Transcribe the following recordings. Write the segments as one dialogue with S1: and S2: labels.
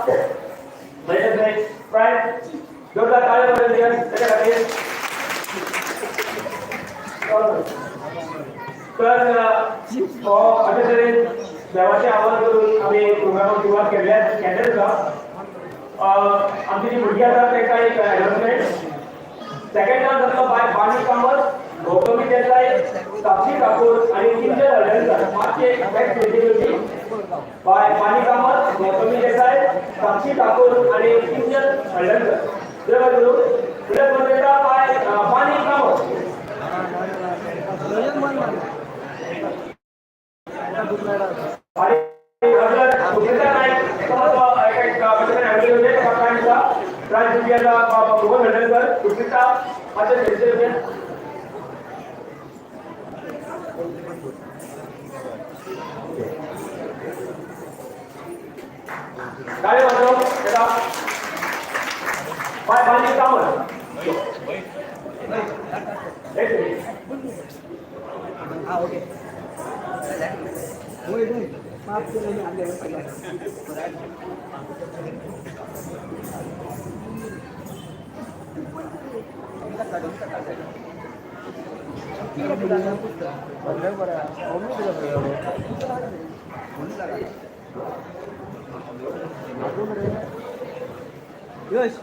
S1: म्हणजे प्रायज जोरदार टाळयो मारून त्याच्या खातीर. तर हो अशे तरेन देवाचें आवाहन करून आमी प्रोग्रामाक सुरवात केल्लेच आसा. आमची जी भुरगीं आसात तांकां एक एनाउन्समेंट. सेकंड डान्स जातलो बाय बानी कामत, गौतमी देसाय, साक्षी ठाकूर आनी किंजल हळदणकर. मातशे बॅक घेवची. बाय बानी कामत, गौतमी देसाय, साक्षी ठाकूर आनी किंजल हळदणकर. देवा करू फुडें स्पर्धेता बाय बानी कामत. सुप्रिता नायक प्रायज दिवपी आसा भुवन हळदणकर. सुप्रिता मातशें स्टेजीर. टाळयो मारच्यो ताका. बाय बानी कामत. एक मिनिट.
S2: हा ओके. होय होय माफ केलं मी आले पहिला. यश.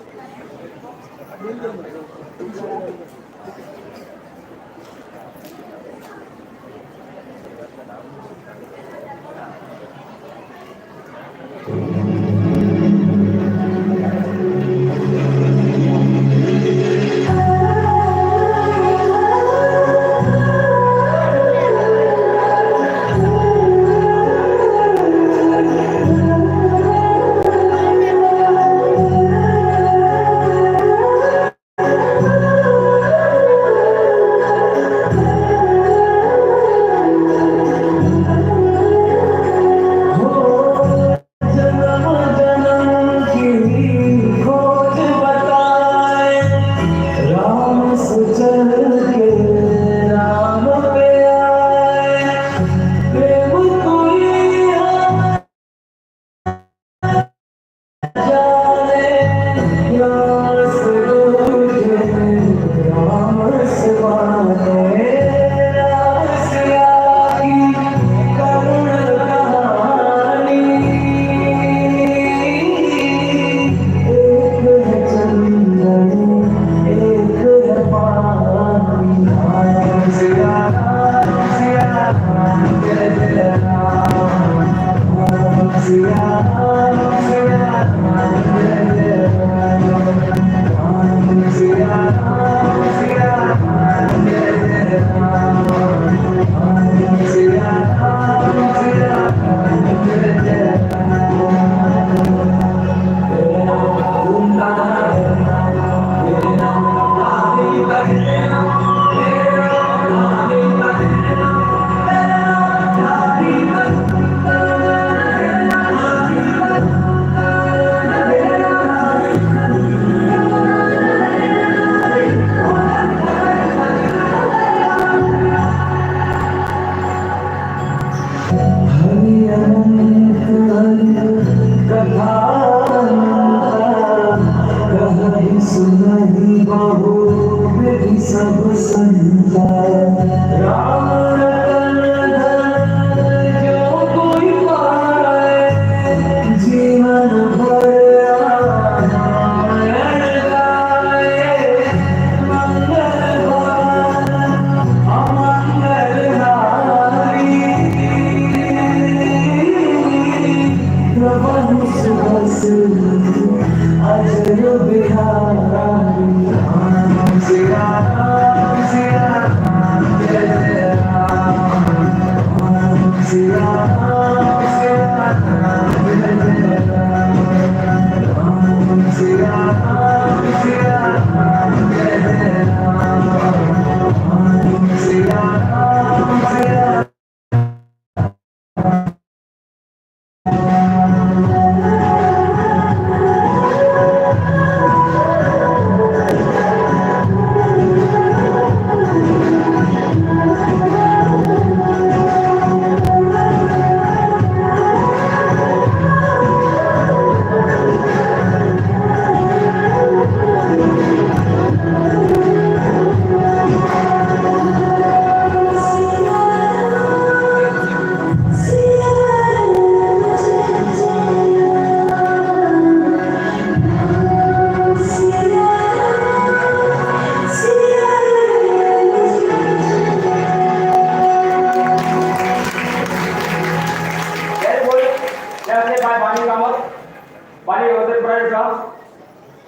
S1: बानी वेवस्थीत बरें आसा.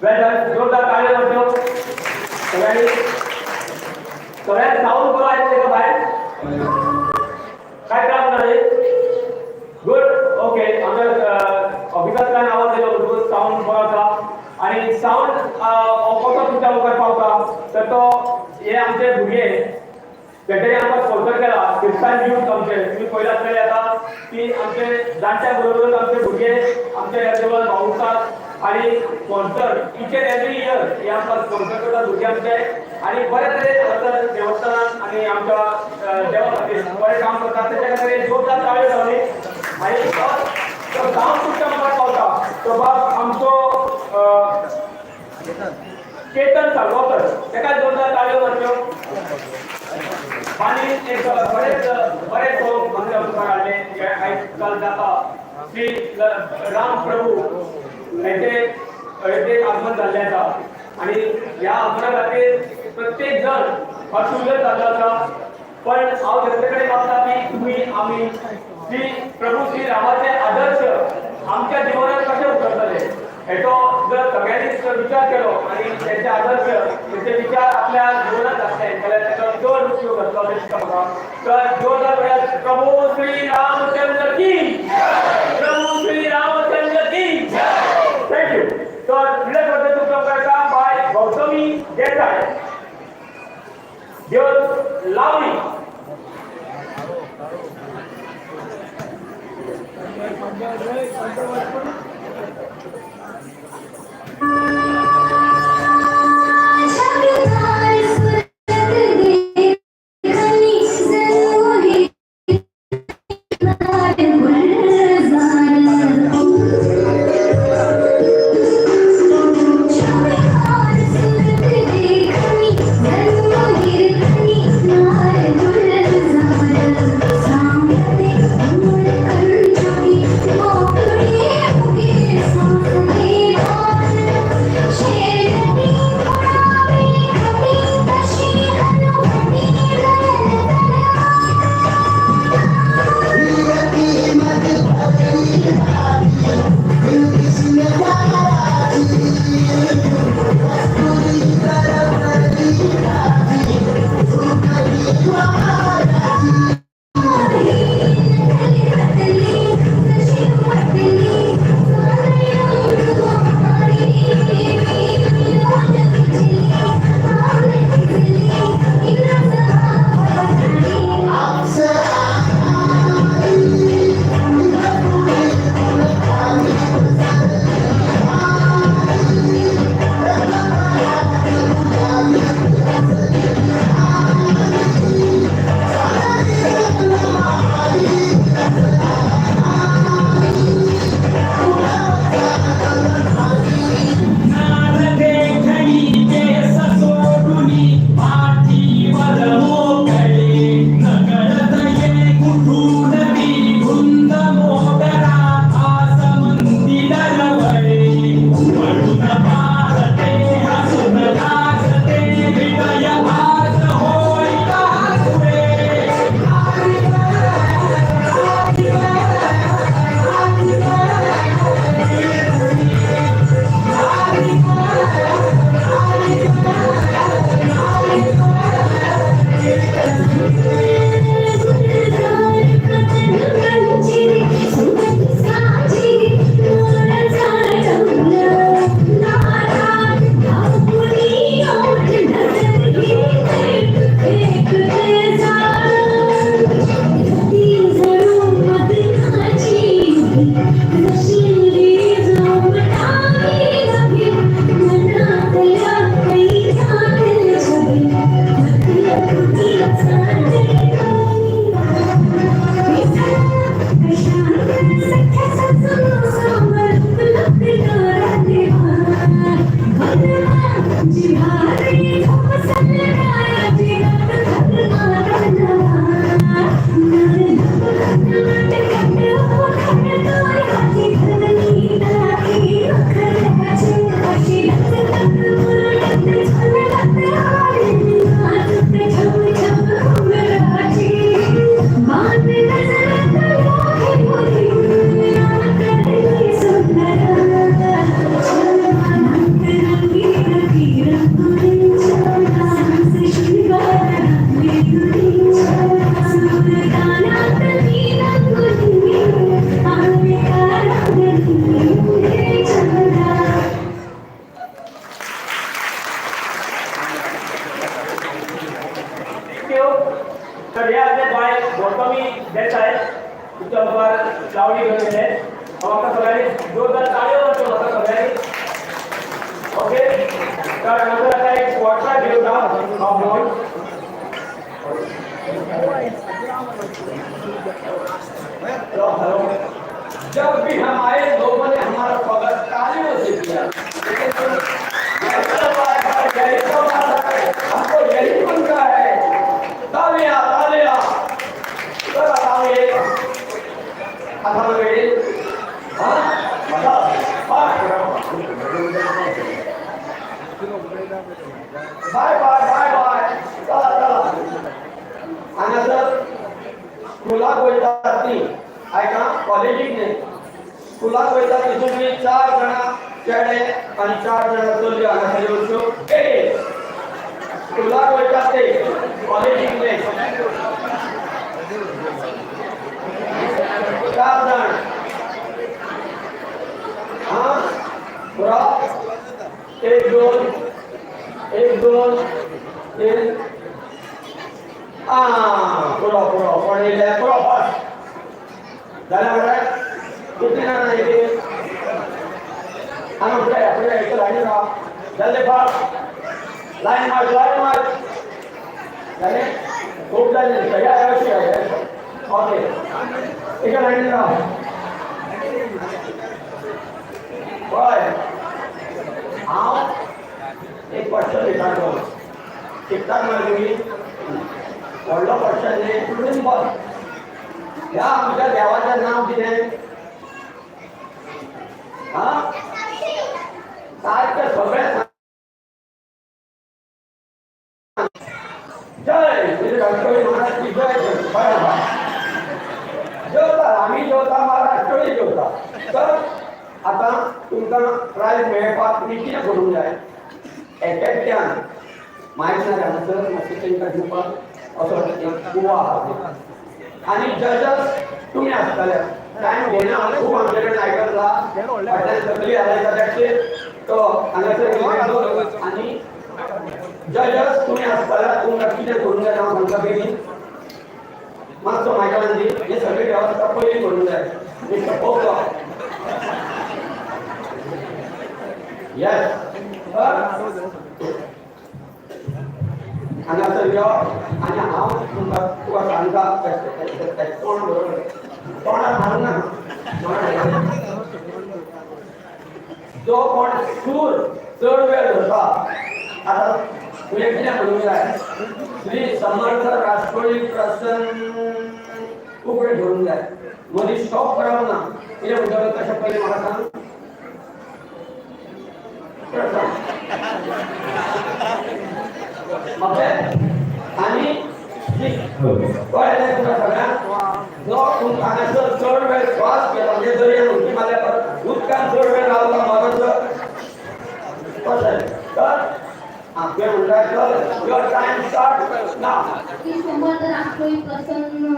S1: वेल डन. जोरदार ताळयो मारच्यो सगळ्यांनी. सगळ्यांत साऊंड बरो आयकले का भायर? काय त्रास ना रे? Good, okay. आमच्या ऑफिसांतल्यान आवाज येयलो म्हणटकूच साऊंड बरो आसा. आनी साऊंड कसो तुमच्या मुखार पावता तर तो हे आमचे भुरगे तेंच्यांनी आमकां स्पॉन्सर केला. क्रिस्तान यूथ आमचे, तुमी पळयला आसतले आतां की आमचे जाणट्या बरोबरच आमचे भुरगे आमच्या ह्या देवळान वावुरतात आनी sponsor each and every year हे आमकां स्पॉन्सर करतात भुरगे आमचे. आनी बरे तरेन हांगासर देवस्थानान आनी आमच्या देवा खातीर बरें काम करतात. तेच्या खातीर जोरदार ताळयो जावनी. आनी तो सावंड तुमच्या मुखार पावता तो बाब आमचो केतन सालगांवकर, तेका जोरदार ताळयो मारच्यो. आनी एक बरेच बरे सोंग आमच्या मुखार हाडले. हे आयज काल जाता श्री राम प्रभू हेचे अयोध्येक आगमन जाल्लें आसा आनी ह्या आगमना खातीर प्रत्येक जण हर्षउल्हास जाल्लो आसा. पण हांव जनते कडेन मागता की तुमी आमी श्री प्रभू श्री रामाचे आदर्श आमच्या जिवनात कशे उतरतले हेचो जर सगळ्यांनीच विचार केलो आनी तेंचे आदर्श, तेंचे विचार आपल्या जिवनात घातले जाल्यार तेचो चड उपयोग जातलो अशें दिसता म्हाका. तर जोरदार म्हणयात, प्रभू श्री रामचंद्र की, प्रभू श्री रामचंद्र की. Thank you. तर फुडल्या स्पर्धेत तुमकां मेळटा बाय गौतमी देसाय, देव लावणी.
S3: शब्दार सुरत देखनी जरूरी नार गुलजार. शब्दार सुरत देखनी जरूरी नार गुलजार. सामने अमर कंजोगी मोकड़ी मुगी.
S1: बाबोल. हेलो, जब भी हम आए लोगों ने हमारा स्वागत तालियों से किया, लेकिन हमको यही बनता है। तालियां तालियां। चला ताली आता वेळ। हा बाय बाय बाय बाय। चला चला। हांगासर स्कुलाक वयतात ती आयका, कॉलेजीक न्ही, स्कुलाक वयतात तितून तुमी 4 जाणां चेडे आनी 4 जाणां चलयो हांगासर येवच्यो। स्कुलाक वयतात ते, कॉलेजीक न्ही। 4 जाण। हां पुरो। 1 2 1 2 3। आं पुरो पुरो। कोण येयले? पुरो बस जालें मरे। कितली जाणां येयली? हांगा फुडें फुडें एक लायनी राव। जालें बस। लायन मार लायन मार। जालें खूब जालें। सगळ्या अशें। ओके एका लायनीन राव। पळय हांव एक क्वेश्चन विचारतलो, शिकतात मरे तुमी? व्हडलो क्वेश्चन न्ही, सिंपल। ह्या आमच्या देवाचें नांव कितें? आं सारकें सगळें। जय श्री राष्ट्रवादी महाराज की जय। बरोबर जेवता आमी, जेवता महाराष्ट्रवादी जेवता। तर आतां तुमकां प्रायज मेळपाक तुमी कितें करूंक जाय? एकट्यान मायक ना हांगासर मातशें तांकां दिवपाक असो कुवा आहा। आनी जजस तुमी आसतले। टायम घेयना खूब आमचे कडेन आयकत आसा। फाटल्यान सगळी घालायता टॅक्सी तो हांगासर। आनी जजस तुमी आसतले, तुमकां कितें करूंक जाय हांव सांगता बेगीन। मातसो मायकलान दी। ही सगळी वेवस्था पयलीं करूंक जाय। मिस्टर पोपलो येस हांगासर यो आनी हांव तुमकां तुका सांगता। तोंड बरोबर तोंडार मारूं ना। जो कोण सूर चड वेळ धरता, आतां तुवें कितें म्हणूंक जाय? श्री समर्थ राष्ट्रवादी प्रसन्न उगडे धरूंक जाय, मदीं स्टॉप करप ना। कितें म्हणटलो तशें पयलीं म्हाका सांग। ओके आनी कळ्ळें तुका सगळ्यांक? जो तुमकां हांगासर चड वेळ श्वास घेता, म्हणजे दर्यान उडकी मारल्या परत उदकान चड वेळ रावता मरत तशें तर तुवें म्हणटा चल, your time start now.
S3: Shri Samarth Rashtrawadi Prasanna.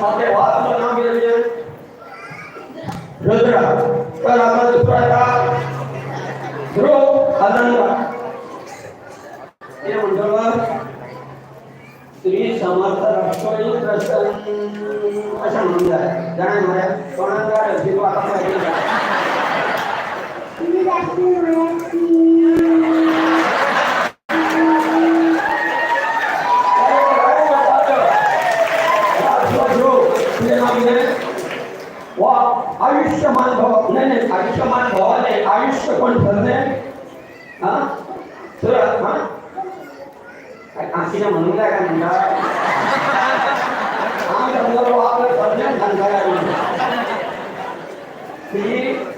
S1: Okay वा तुझं नाव कितें तुजें? रुद्र। तर आतां दुसरो येता ध्रुव अलंगा। कितें म्हणटलो? श्री समर्थ राष्ट्रवादी प्रसन्न अशें म्हणूंक जाय। जाणा मरे तोंडान जाय तितू आतां पळय। वा आयुष्यमान भव। नाही नाही आयुष्यमान भव नाही, आयुष्य कोण ठरले? हां सर हां कितें म्हणूंक जाय काय म्हणटा? हांव समजलो आपलें सरनेम सांगता काय म्हणून। श्री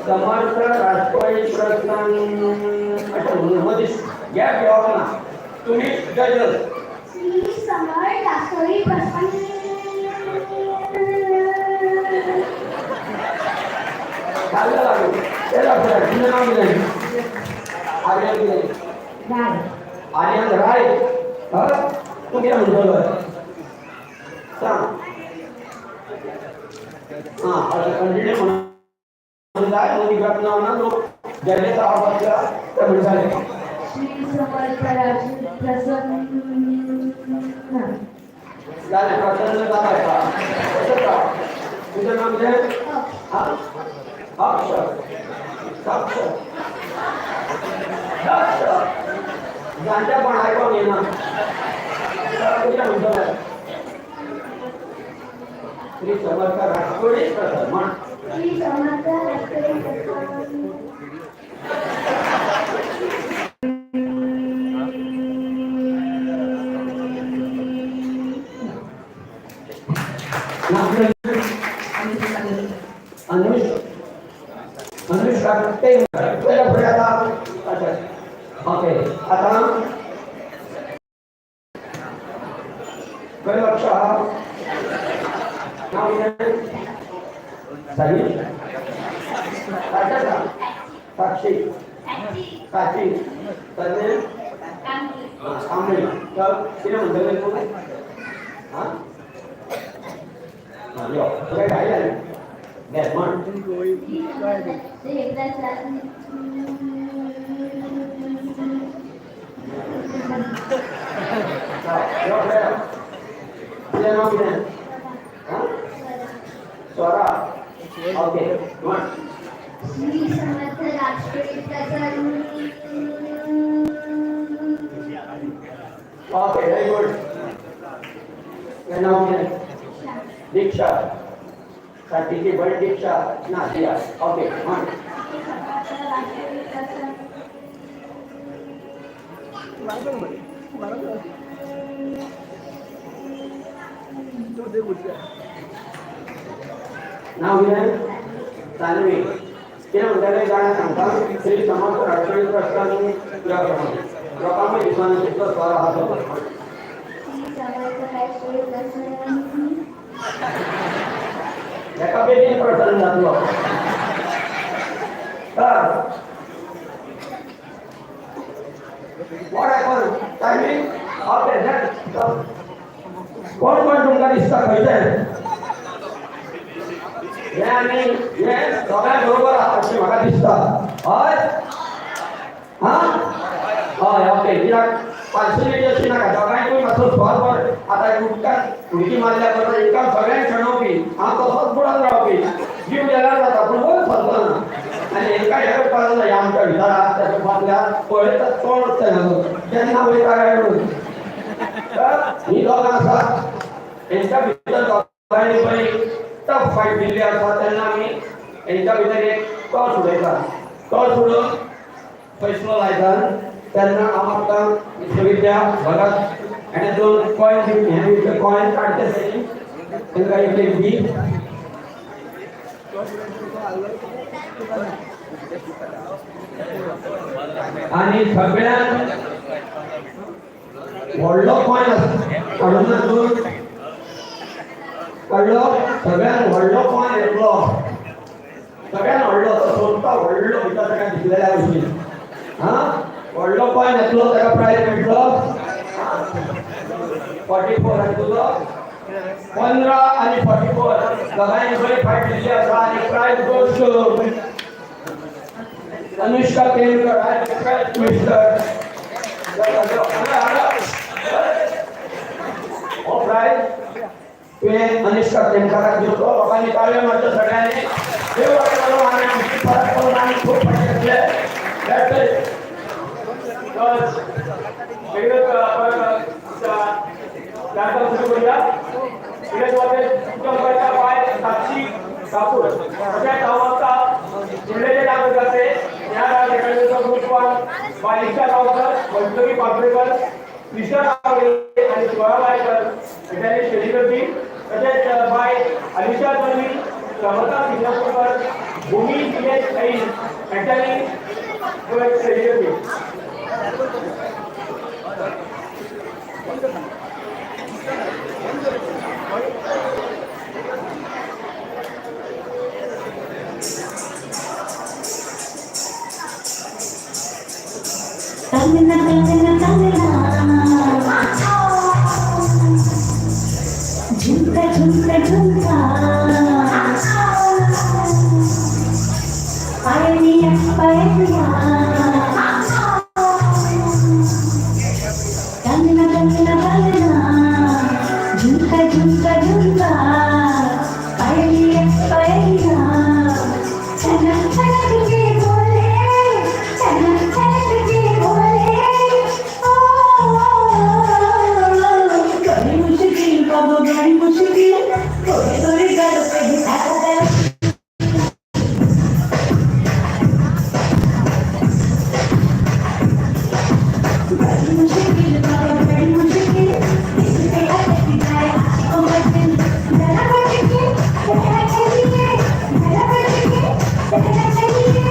S1: समर्थ राष्ट्रवादी प्रसन्न अशें म्हणून मदीं गॅप घेवप ना। तुमी जजस।
S3: श्री समर्थ राष्ट्रवादी प्रसन्न।
S1: चाललं लागू त्याला फुडें तुजें नांव कितें? आर्यन कितें? आर्यन राय। हय तूं कितें म्हणटलो सांग। आं अशें कंटिन्यू म्हणूंक जाय। मदीं गॅप ना लोक जजेस बसल्या ते म्हणटाले।
S3: श्री समर्थ राष्ट्रवादी प्रसन्न।
S4: जालें प्रसन्न जाता येता तशें राव. तुजें नांव कितें? आं, अक्ष, दक्ष, दक्ष. जाणटेपण आयकोंक येना. कितें म्हणटलें? श्री समर्थ राजकोडी प्रसन्न म्हण.
S3: श्री समर्थ राष्ट्रीय प्रसन्न.
S4: नांव कितें? अनुष, अनुष्का पयल्या फुडें आतां. अच्छा, ओके. आतां खंय लक्ष आहा? नांव कितें? साई, सारकें सांग. साक्षी, साची, तन्ने कांबळे. तर कितें म्हणटलें तूं? आं, आं, यो तुका काय जालें? घे म्हण.
S3: श्री प्रसन्न.
S4: यो फुडें यो. तुजें नांव कितें? आं, स्वरा. ओके, म्हण.
S3: श्री समर्थ राष्ट्रीय प्रसन्न.
S4: Okay, very good. तुजें नांव कितें? दीक्षा. साठीची बरी दीक्षा ना दिया. ओके, म्हण.
S3: श्री समर्थ राष्ट्रीय प्रसन्न.
S2: बरोबर बरोबर तो ते कुठे?
S4: नांव कितें? सानवी. कितें म्हणटलें जाणा? सांगता. श्री समर्थ राष्ट्रीय प्रसन्न. तुज्या प्रमाणे लोकांकूय दिसना तितलो स्वर आहा तो.
S3: श्री समर्थ राष्ट्रीय प्रसन्न.
S4: एका बेगीन प्रसन्न जातलो. तर what happen? Timing? Okay, next. कोण कोण तुमकां दिसता खंयचें हे आनी हे सगळ्यां बरोबर आसा अशें म्हाका दिसता. हय, हां, हय, ओके. कित्याक पार्शलिटी अशी नाका. दोगांयकूय मातसो स्वर बरो. आतां उदकांत उडकी मारल्या बरोबर एका सगळ्यांक शेणोवपी हांव तसोच बुडान रावपी. जीव गेल्यार जाता, पूण वयर सरचो ना. आनी हेंकां हें करपाक जाय. आमच्या भितर आसा तेच्या फाटल्यान पळयता तोंड केन्ना वयता काय म्हणून. तर ही दोगां आसा, हेंच्या भितर दोगांनी बरी टफ फायट दिल्ली आसा. तेन्ना आमी हेंच्या भितर एक टॉस उडयता. टॉस उडोवन फैसलो लायता. तेन्ना हांव आतां विश्वविद्या भगत हेणें दोन कॉयन हें कॉयन काडचे सई तांकां एक एक दी. आनी सगळ्यांत व्हडलो कॉयन काडून ना तूं? काडलो? सगळ्यांत व्हडलो कॉयन येतलो, सगळ्यांत व्हडलो तो सोदता. व्हडलो भितर ताका दिसलेल्या भशेन. हां, व्हडलो कॉयन येतलो ताका प्रायज मेळटलो. 44 आनी तुजो 15 आनी 44. दोगांयनी बरी फायट दिल्ली आसा आनी prize goes to Anushka Kelkar. Mister, हो प्रायज तुवें अनुष्का केणकराक दिवचो. लोकांनी ताळयो मारच्यो सगळ्यांनी. देव बरें करूं. आनी आमची परत करून आनी खूब फायट घेतले. That's it.
S1: बेगीनच परत आमच्या कार्यक्रम सुरू करूया. फुडल्या सुवातेर तुमच्या मुखार बाय साक्षी कापूर. तशेंच हांव आतां फुडले जे डान्स करतात ते ह्या डान्स एकाडमीचो group one by Isha Gaonkar, Vaishnavi Patrekar, Krishna Gawade आनी स्वरा वायकर हेंच्यांनी शैली करची. तशेंच बाय अलिशा दलवी, समता सिंगापूरकर, भूमी दिनेश ऐन हेंच्यांनी शैली करची.
S5: कंगना कंगना कंगना, झुमका झुमका झुमका, पायलिया पायलिया. बड़ी मुश्किल बाबा बड़ी मुश्किल, दिल पे अटक जाए आशिकों का दिल। जरा बच के रहना चाहिए, जरा बच के रहना चाहिए,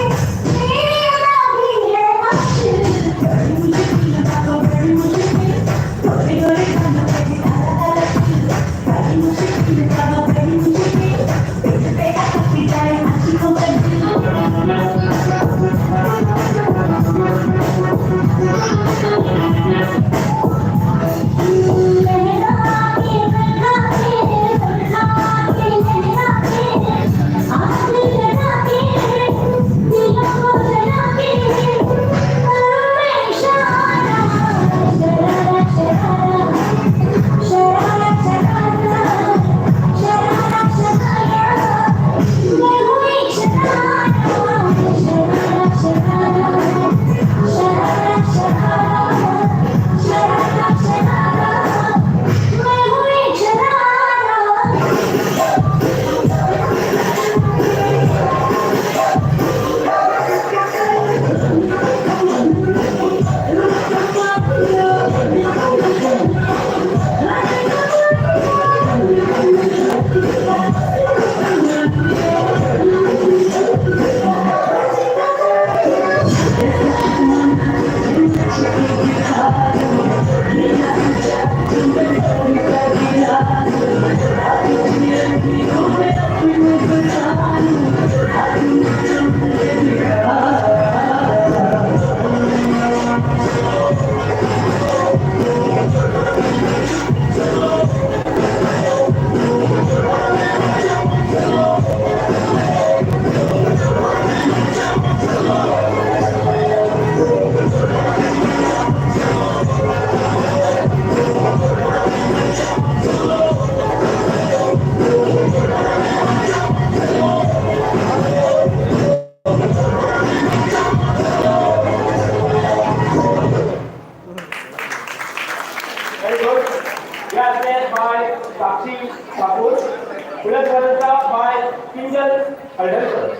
S5: मेरी अदा भी है मुश्किल। बड़ी मुश्किल बाबा बड़ी मुश्किल, गोरे गोरे कानों पे काला काला तिल। बड़ी मुश्किल बाबा बड़ी मुश्किल, दिल पे अटक जाए आशिकों का दिल। लहरा K Barkha K, Barkha K लहरा के, आग लगा के, दिलों को जला के, करूँ मैं इशारा, शरारा शरारा, शरारा शरारा, शरारा शरारा, मैं हूँ एक शरारा, शरारा शरारा, शरारा शरारा, शरारा शरारा, मैं हूँ एक शरारा।
S1: Very good. हे आसले बाय साक्षी ठाकूर. फुडें सुरवात जाता बाय किंजल हळदणकर.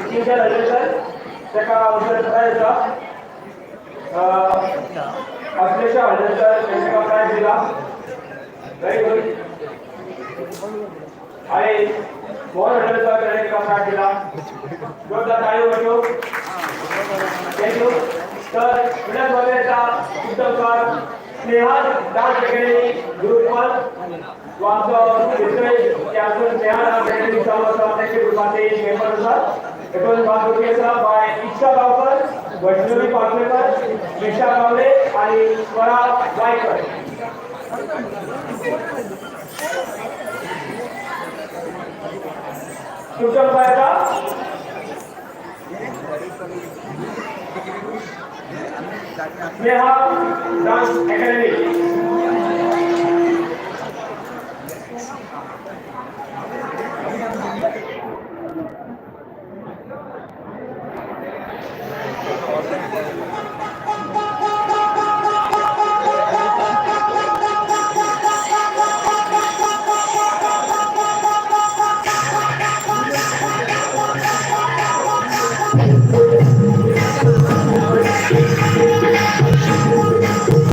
S1: किंजल हळदणकर ताका वचन प्रायज आसा. अश्लेषा हळदणकर तांकां प्रायज दिला. Very good. आणि मोहन हळदणकर तांकां प्रायज दिला. जोरदार टाळयो मारच्यो. Thank you. तर फुडल्या सुवातेर उत्तमकार स्नेहा डान्स अकॅडमी ग्रुपान जो आमचो मित्र आमचो स्नेहा डान्स अकॅडमी चालू आसा तांच्या ग्रुपाचे मेंबर आसात. हेतून भाग घेवपी आसा बाय इच्छा गांवकर, वैष्णवी पाटणेकर, निशा गावले आणि स्वरा गायकर. तुमच्या मुखार स्नेहा डान्स अकॅडमी.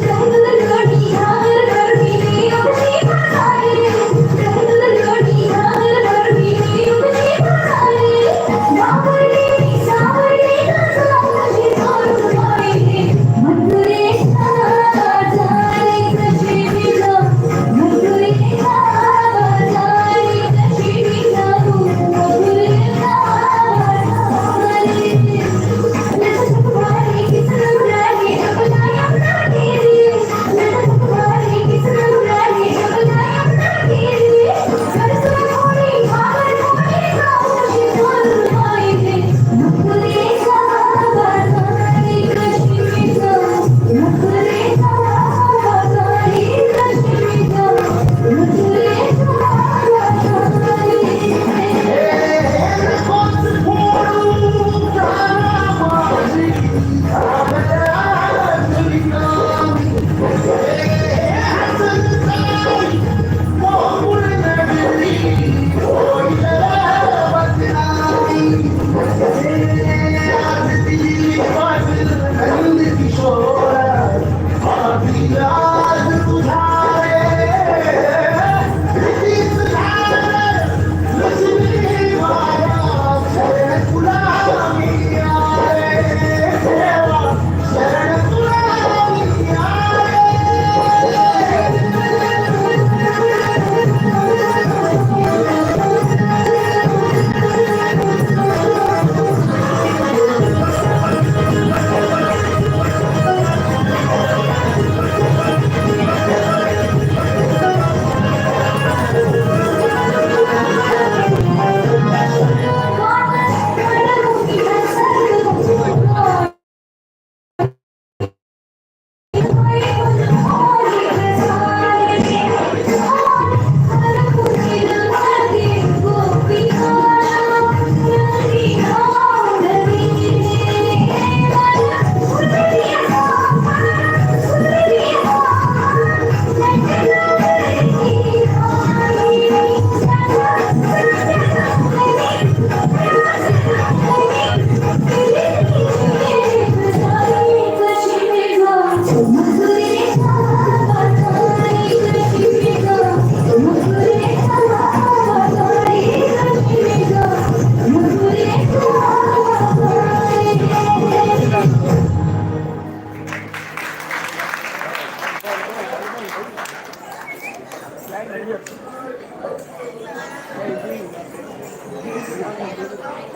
S5: जंगल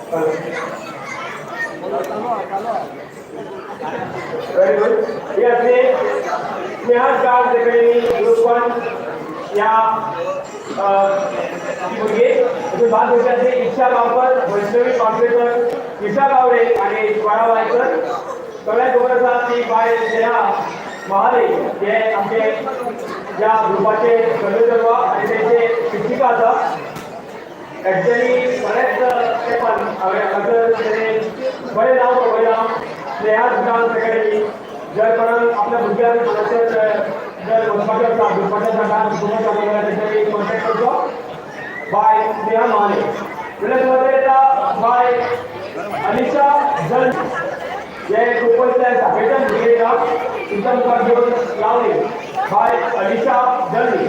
S1: Very good. ही असली स्नेहा girls academy group 1 ह्या भुरगीं. बाद भुरग्यांची इच्छा गांवकर, वैष्णवी पांचवेकर, ईशा गावडे आनी स्वरा वायकर. सगळ्यांक खबर आसा ती बाय स्नेहा महाले हे आमचे ह्या ग्रुपाचे संयोजक आनी तेंचे शिक्षिका आसा. एक्चुअली बरेंच तेंपान हांवें हांगासर तेणें बरें नांव कमयलां स्नेहा डान्स अकॅडमी. जर कोणाक आपल्या भुरग्यांक हांगासर जर वचपाचें आसा ग्रुपाच्या डान्स शिकोवपाचें आसा जाल्यार तेंच्यांनी कॉन्टेक्ट करचो बाय स्नेहा महाले. फुडल्या सुवातेर येता बाय अनिशा जल. हे ग्रुपांतल्यान सापेच्यान भुरगीं येता तुमच्या मुखार घेवन लावली बाय अनिशा जल्मी.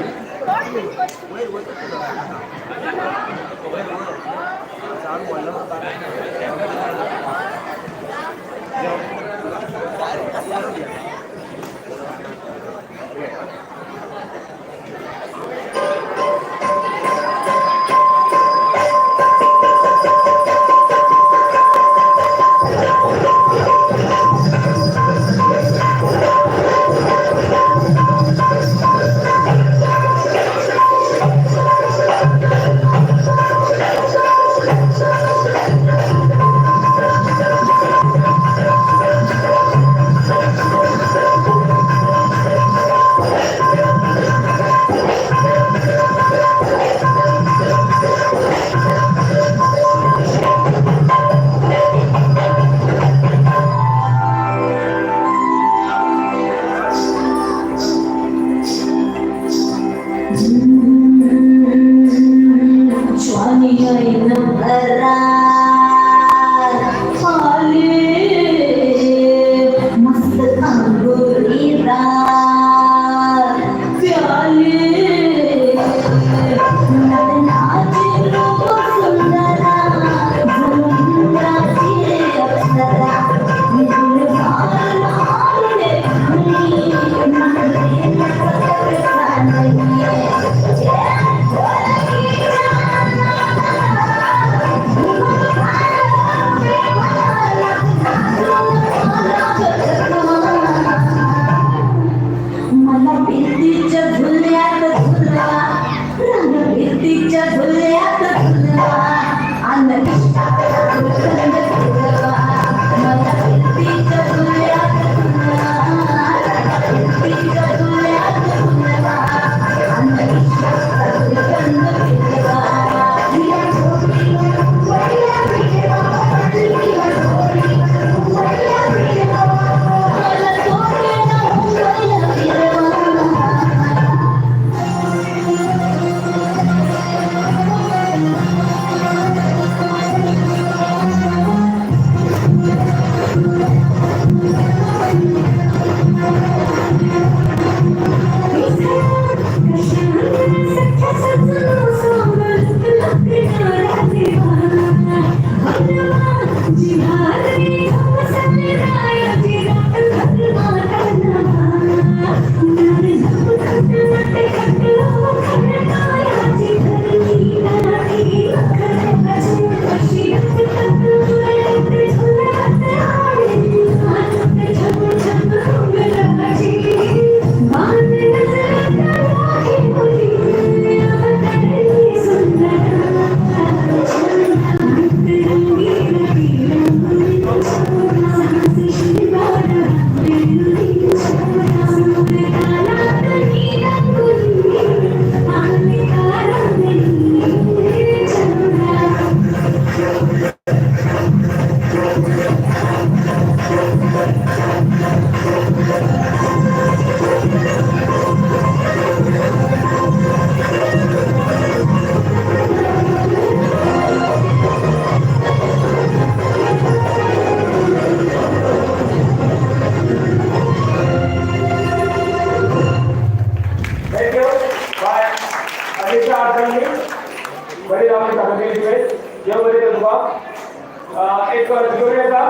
S1: एक तिजोरी आसा.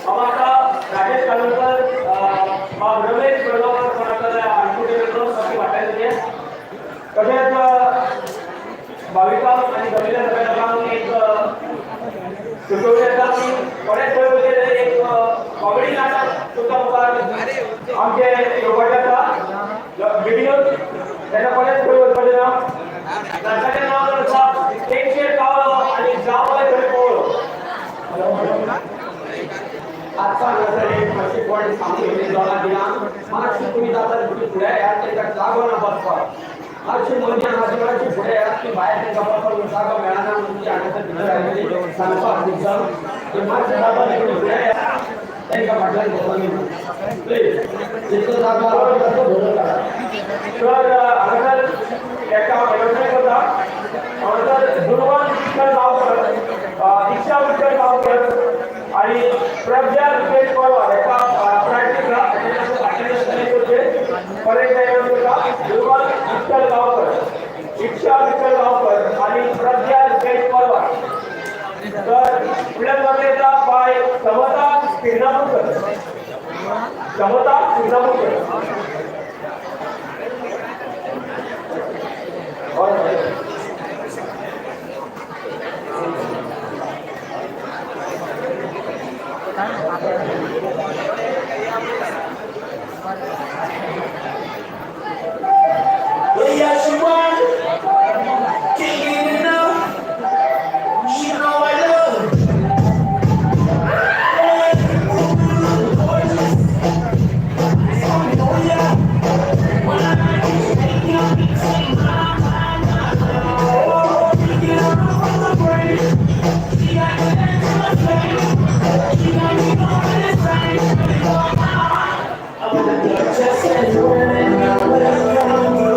S1: हांव आतां राजेश कानोडकर, रमेश बडगांवकर कोण आसा जाल्यार वाटायचें. तशेंच भाविकांक आनी जमिल्ल्या सगळ्या लोकांक एक सुचोवणी आसा की बरेच पळय वयतले एक कॉमेडी नाटक तुमच्या मुखार आमचे येवपाचें आसा व्हिडियो तेन्ना बरेच पळय वचपाचें ना. नाटकाचें नांव जावन आसा तेंगशेर पावलो आनी जावं थंय पळोवलो.
S4: आत्ता हांगासर एक मातशी कोण सांगून दोनां दिना मातशी तुमी जाता तितली फुडें येयात, तांकां जागो ना बसपाक. मातशी मदीं हांगासर मातशी फुडें येयात, ती भायर तांकां बसपाक जागो मेळना म्हणून ती हांगासर भितर आयिल्ली सांगपाक मुद्दम की मातशें जाता तितली फुडें येयात, तांकां फाटल्यान बसोनी प्लीज. जितलो जागो आसा तितलो भरून काडा.
S1: तर हांगासर एका अनाउन्समेंट करता. हांगासर दुर्वान विठ्ठल गांवकर, दीक्षा विठ्ठल गांवकर आणि प्रज्ञा रुपेश पवार एका प्रायज दिता. करचे परत अनाउन्स करता. दुर्वान विठ्ठल गांवकर, दीक्षा विठ्ठल गांवकर आणि प्रज्ञा रुपेश पवार. तर फुडल्या सुवातेर येता बाय समता किरणापूरकर. समता किरणापूरकर.
S6: Yeah, she won. Can't get enough. She know I love her. Oh yeah. When I take up, take my mind. Oh, get her off the brain. She got the dance in my face. She got me going insane. Just as women, what I'm gonna do.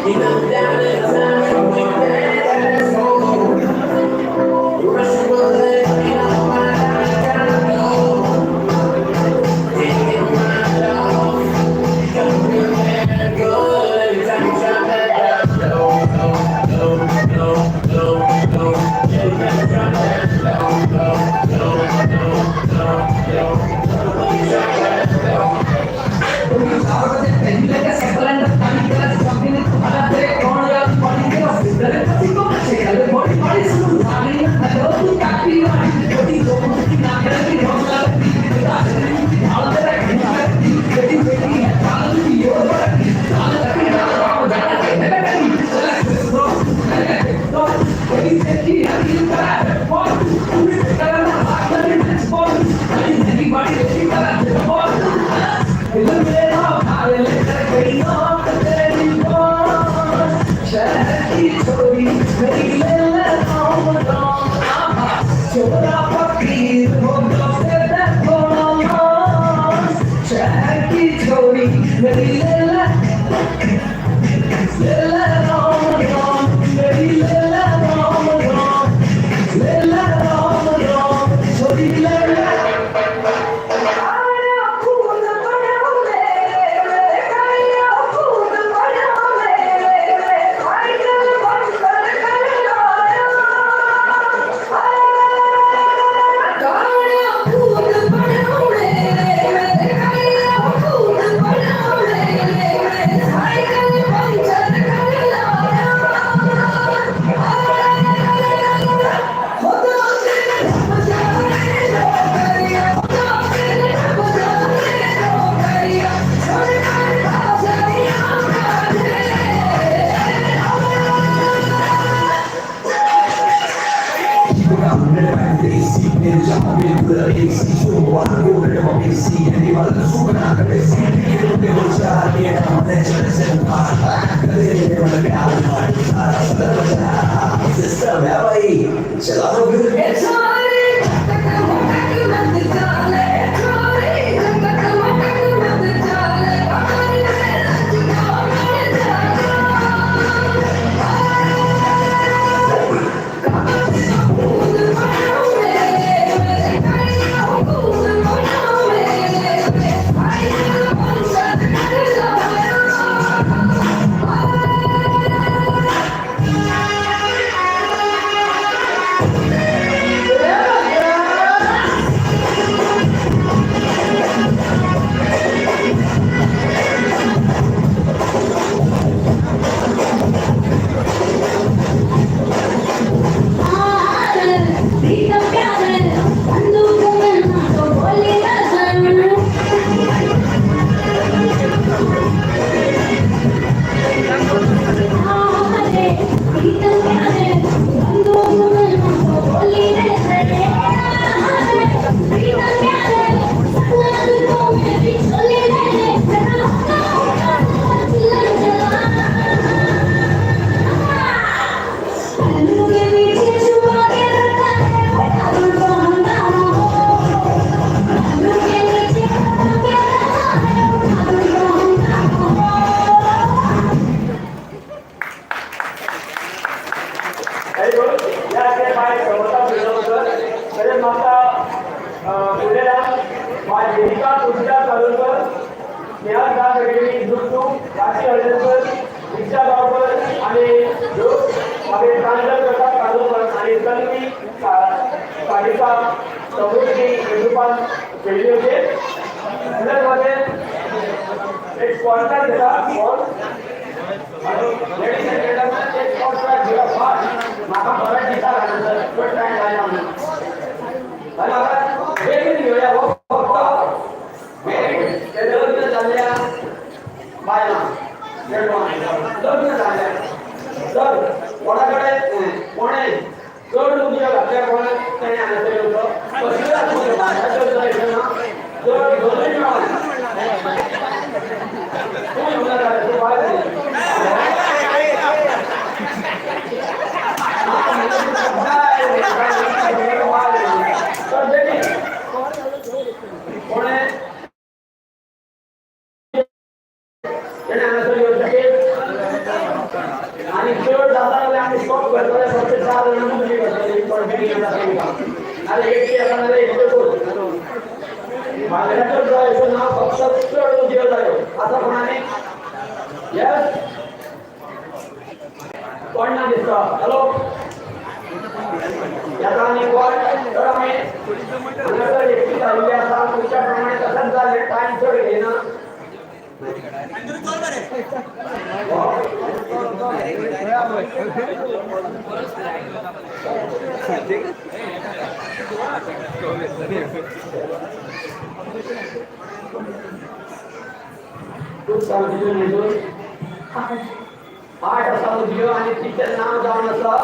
S6: You know, down in time, we that soul. Russian roulette, you know, I gotta go. Can't get my off. Got me that good every time you drop that down. Low, low, low, low, low, low. Yeah, you gotta drop that low, low, low, low, low, low. You drop that low.
S7: System है भाई, चला दो फिर।
S6: Yeah.
S5: भालू K पीछे छुपा K रखा है बड़ा तो हंगामा हो। भालू के नीचे छुपा के रखा है बड़ा तो हंगामा हो।
S1: Very good. या ते बाय प्रमोदा पिळगावकर, तशेंच म्हाका फुडल्या बाय देविका तुळशीदास कालोलकर, स्नेहा दास अकॅडमी दुसू, राशी हळदणकर, दीक्षा गावकर आणि मागीर प्रांजल प्रसाद कालोलकर आणि तन्वी सारिका समृद्धी मेंदुपान खेळली होते. तशेंच मागीर एक स्पॉन्सर घेता बॉल. लेडीज अँड जेंटलमॅन, एक स्पॉन्सर घेता फास्ट. म्हाका बरें दिसता हांगासर चड टायम जायना म्हणून. जालें बेगीन घेवया. हो फक्त ते लग्न जाल्ल्या बायलां चेडवां लग्न जाल्ल्या तर कोणा कडेन कोणें चड मुदयो घातल्या कोणें तेणें हांगासर येवचो. कसल्योय आसूं, चड जाय ना, चड दोनूय मेळना. तूं येवना जाल्यार तूं बायल न्ही. तर बेगीन कोणें तेणें हांगासर येवचें. आनी चड जाता जाल्यार आमी स्टॉप करतले. फक्त चार जाणां तुमी करतली कोण बेगीन येता तांकां. नाजाल्यार एकटी येता नाजाल्यार एकटे कोर. भांगराचो जाय असो ना, फक्त चड मुदयो जायो. आतां कोणानी येस कोण ना दिसता. हॅलो येता आनी कोण. तर आमी हांगासर एकटी जाल्ली आसा तुमच्या प्रमाणे तशेंच जालें. टायम चड घेयना. खूब सांगतो मेजून 8 आसा मुदयो आनी तिचें नांव जावन आसा.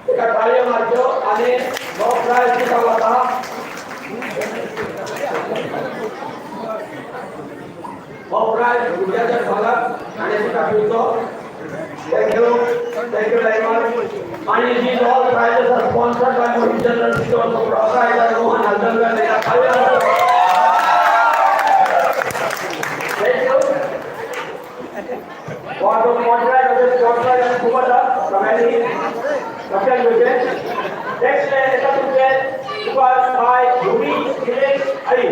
S1: ताका टाळयो मारच्यो आनी हो प्रायज तिका वता. हो प्रायज भुरग्याच्या भागाक आनी तुका दिवचो. Thank you, thank you very much. आणि these all prizes are sponsored by Mohit General Store, so proprietor Rohan Haldankar. Thank you. For the contract of this contract आणि खूप आसा सगळ्यांनी लक्षात घेवचें. नेक्स्ट येता तुमचें तुका बाय भुमी निलेश आई.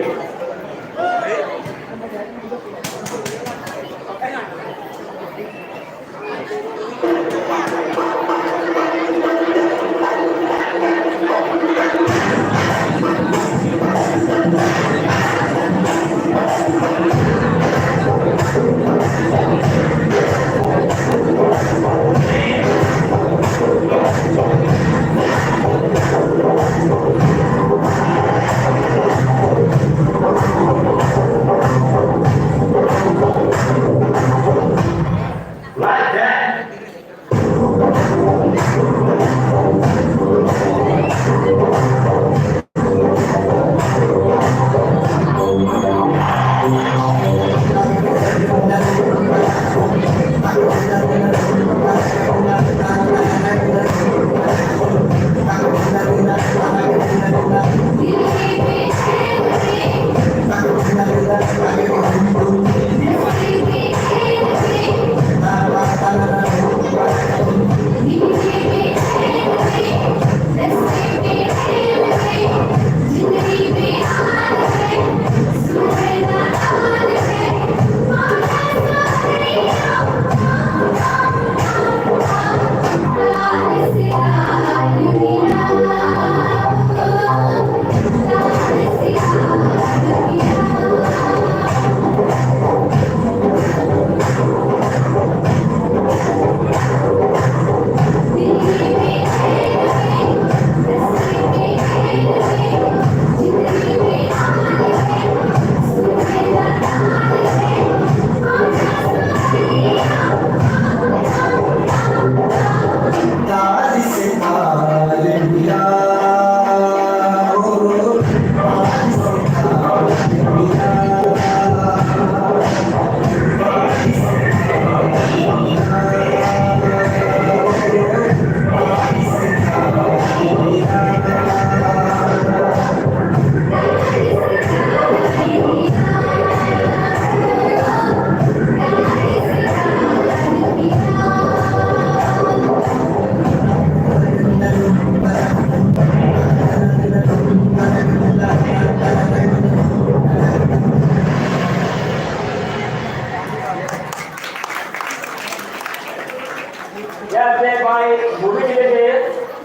S1: हे आसले बाय मुवी दिले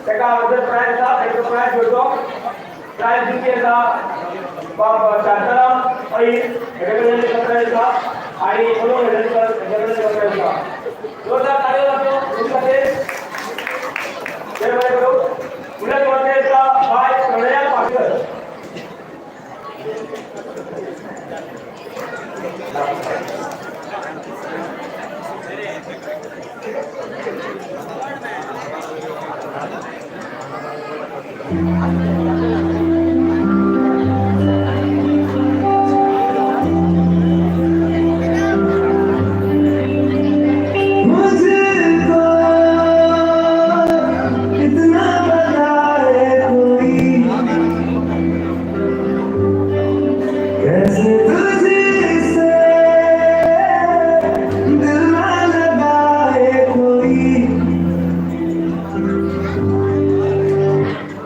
S1: ताका हांगासर प्रायज आसा, तांकां प्रायज घेवचो. प्रायज दिवपी आसा बाब शांताराम अय्यर हेच्या कडल्यान ताका प्रायज आसा आनी मनोहर हेडलकर हेच्या कडल्यान ताका प्रायज आसा. जोरदार ताळयो जावच्यो तुमचे खातीर. देव बरें करूं. फुडल्या सुवातेर आसा बाय प्रणया पाटकर.
S6: मुझको इतना पता है कोई कैसे तुझसे दिल ना लगाए कोई.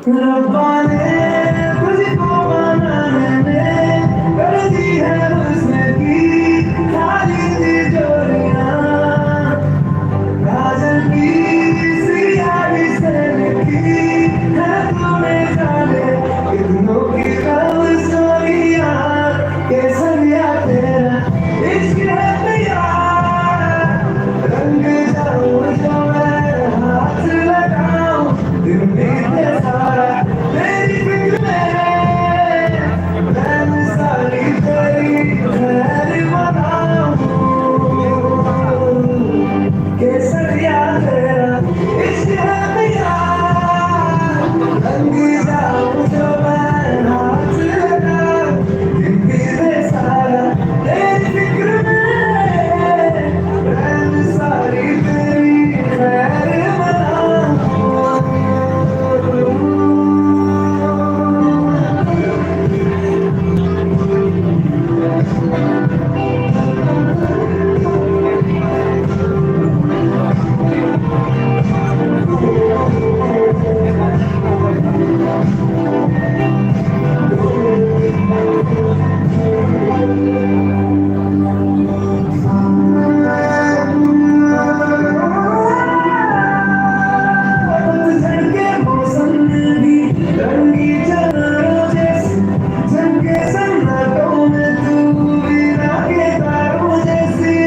S6: रब्बा ने तुझको बनाने कर दी है हुस्न की खाली तिजोरियां. काजल की सियाही से लिखी है तूने जाने कितनों की लव स्टोरियां. केसरिया तेरा इश्क है पिया, रंग जाऊं जो मैं हाथ लगाऊं, दिन बीते सारा तेरी फिक्र में. मैं सारी तेरी खैर मनाऊं, केसरिया तेरा इश्क है पिया, रंग जाऊं जो मैं हाथ लगाऊं, दिन बीते सारा तेरी फिक्र में. मैं सारी तेरी खैर मनाऊं. पतझड़ के मौसम में भी रंगी चमरों जैसी, झनके सन्नाटों में तू बिना के तारों जैसी.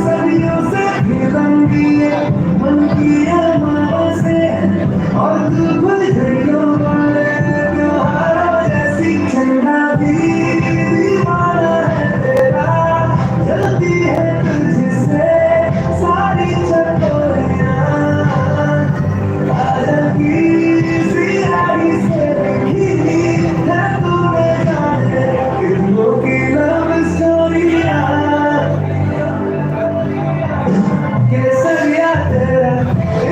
S6: सदियों से भी लंबी है मन की अमावस्या, और तू फुलझड़ियों वाले त्योहारों जैसी. चंदा भी दीवाना है तेरा, जलती है तुझसे सारी चकोरियां. काजल की सियाही से लिखी है तूने जाने कितनों की लव स्टोरियां. केसरिया तेरा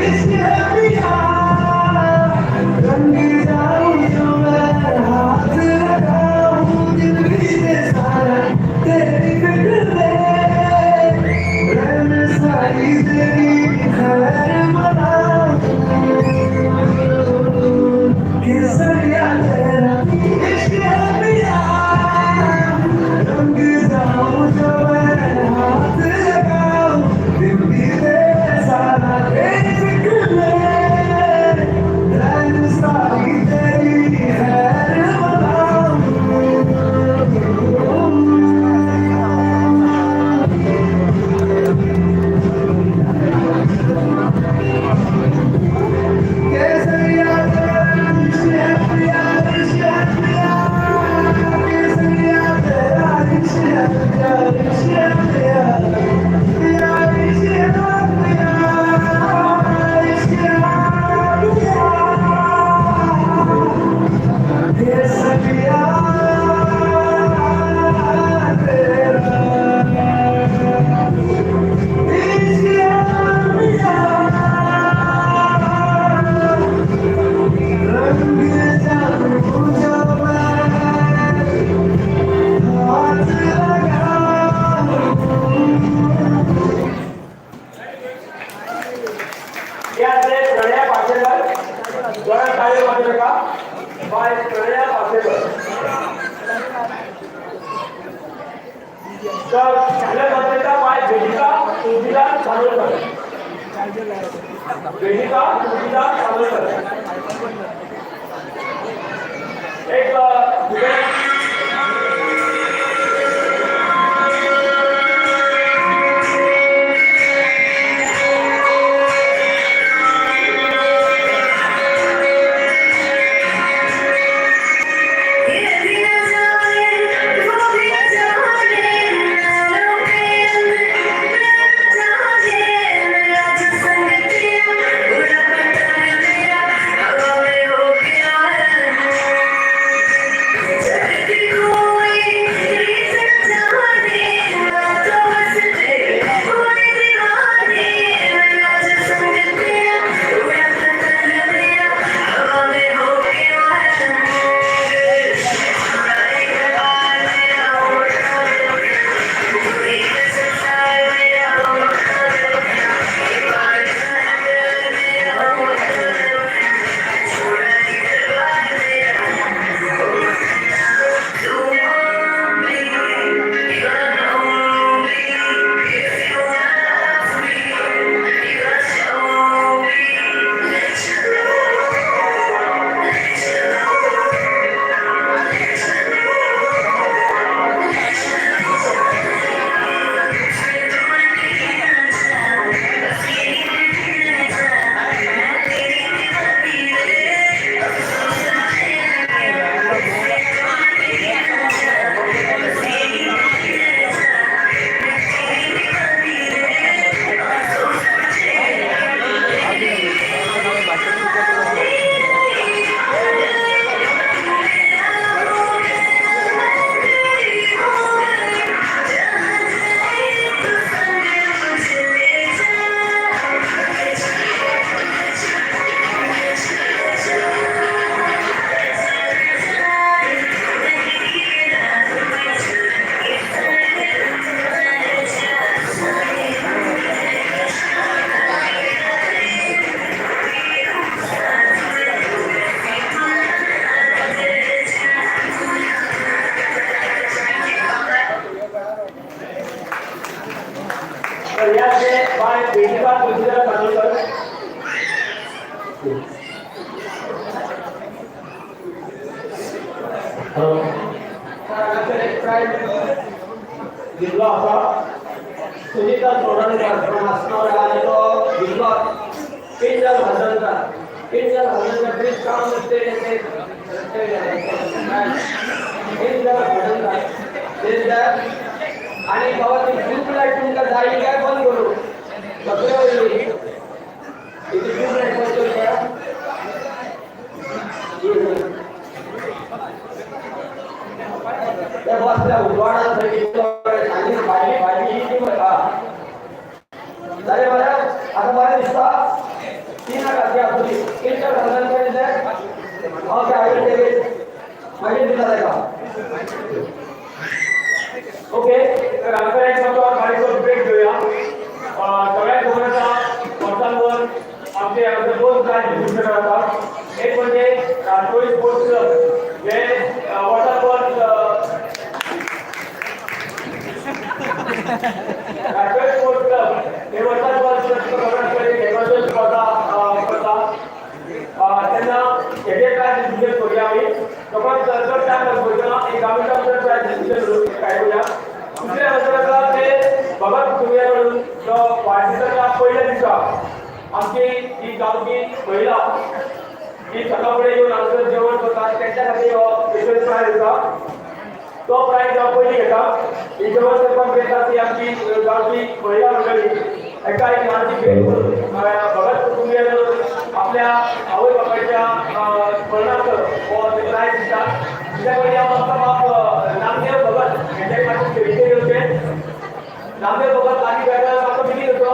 S6: इश्क है पिया, रंग जाऊं जो मैं हाथ लगाऊं, दिल बीते सारा तेरी फिक्र में. मैं सारी तेरी खैर मनाऊं, केसरिया तेरा इश्क है पिया, रंग जाऊं जो मैं हाथ लगाऊं, दिल बीते सारा तेरी फिक्र में. मैं सारी तेरी खैर मनाऊं. केसरिया तेरा इश्क है पिया, इश्क है पिया. केसरिया तेरा इश्क है पिया, इश्क है पिया, पिया इश्क है पिया, इश्क है पिया. केसरिया तेरा इश्क है पिया, रंग जाऊं जो मैं हाथ लगाऊं.
S1: हे आसले प्रणया पार्सेकर. जोरान ताळयो मारच्यो ताका. बाय प्रणया पार्सेकर. तर सगळ्या बाय वेदिका तुळशीदास सानोळकर. वेदिका तुळशीदास सानोळकर. एक
S4: दिल्लो आसा सुनीता चोडणकर फ्रॉम आसगांव आनी तो दिल्लो Kinjal Haldankar. Kinjal Haldankar please come on stage and take Kinjal Haldankar stage. आनी बाबा ती ट्यूब लायट तुमकां जाय काय बंद करूं सगळे वयली ती ट्यूब लायट बंद करूं. त्या बसल्या उजवाडान सांगी भाजी भाजी ही ती जालें बरें. आतां बरें दिसता ती नाका ती आसूं दी. Kinjal Haldankar is okay. I will take it मागीर दिता ताका.
S1: ओके तर हांगासर एक मातसो बारीकसो ब्रेक घेवया. सगळ्यांक खबर आसा वर्सान वर्स आमचे हांगासर दोन प्रायज डिस्ट्रिब्युशन जाता. एक म्हणजे राष्ट्रोळी स्पोर्ट्स क्लब जे वर्सान वर्स राष्ट्रोळी स्पोर्ट्स क्लब हे वर्सान वर्स खबर आसतलें टॅक्नॉलॉजी स्पर्धा करता तेन्ना हेजे प्रायज डिस्ट्रिब्युशन करुया आमी. फकत चड टायम वचना एक 10 मिनटां भितर प्रायज डिस्ट्रिब्युशन काय करुया. दुसरें हांगासर आसा ते भगत कुटुंबिया कडून जो वाडदिसाच्या पयल्या दिसा आमची ही गांवची महिला ही सकाळ फुडें येवन हांगासर जेवण करता तेंच्या खातीर हो स्पेशल प्रायज आसा. तो प्रायज हांव पयलीं घेता. ही जेवण करपाक घेता ती आमची गांवची महिला मंडळी एका एक ल्हानशी भेट करून भगत कुटुंबिया कडून आपल्या आवय बापायच्या स्मरणार्थ हो प्रायज दिता. तिच्या पयलीं हांव म्हाका बाप नामदेव भगत हेंच्या मातशें स्टेजीचेर येवचें. नामदेव भगत लागीं मेळटा मातसो बेगीन येवचो.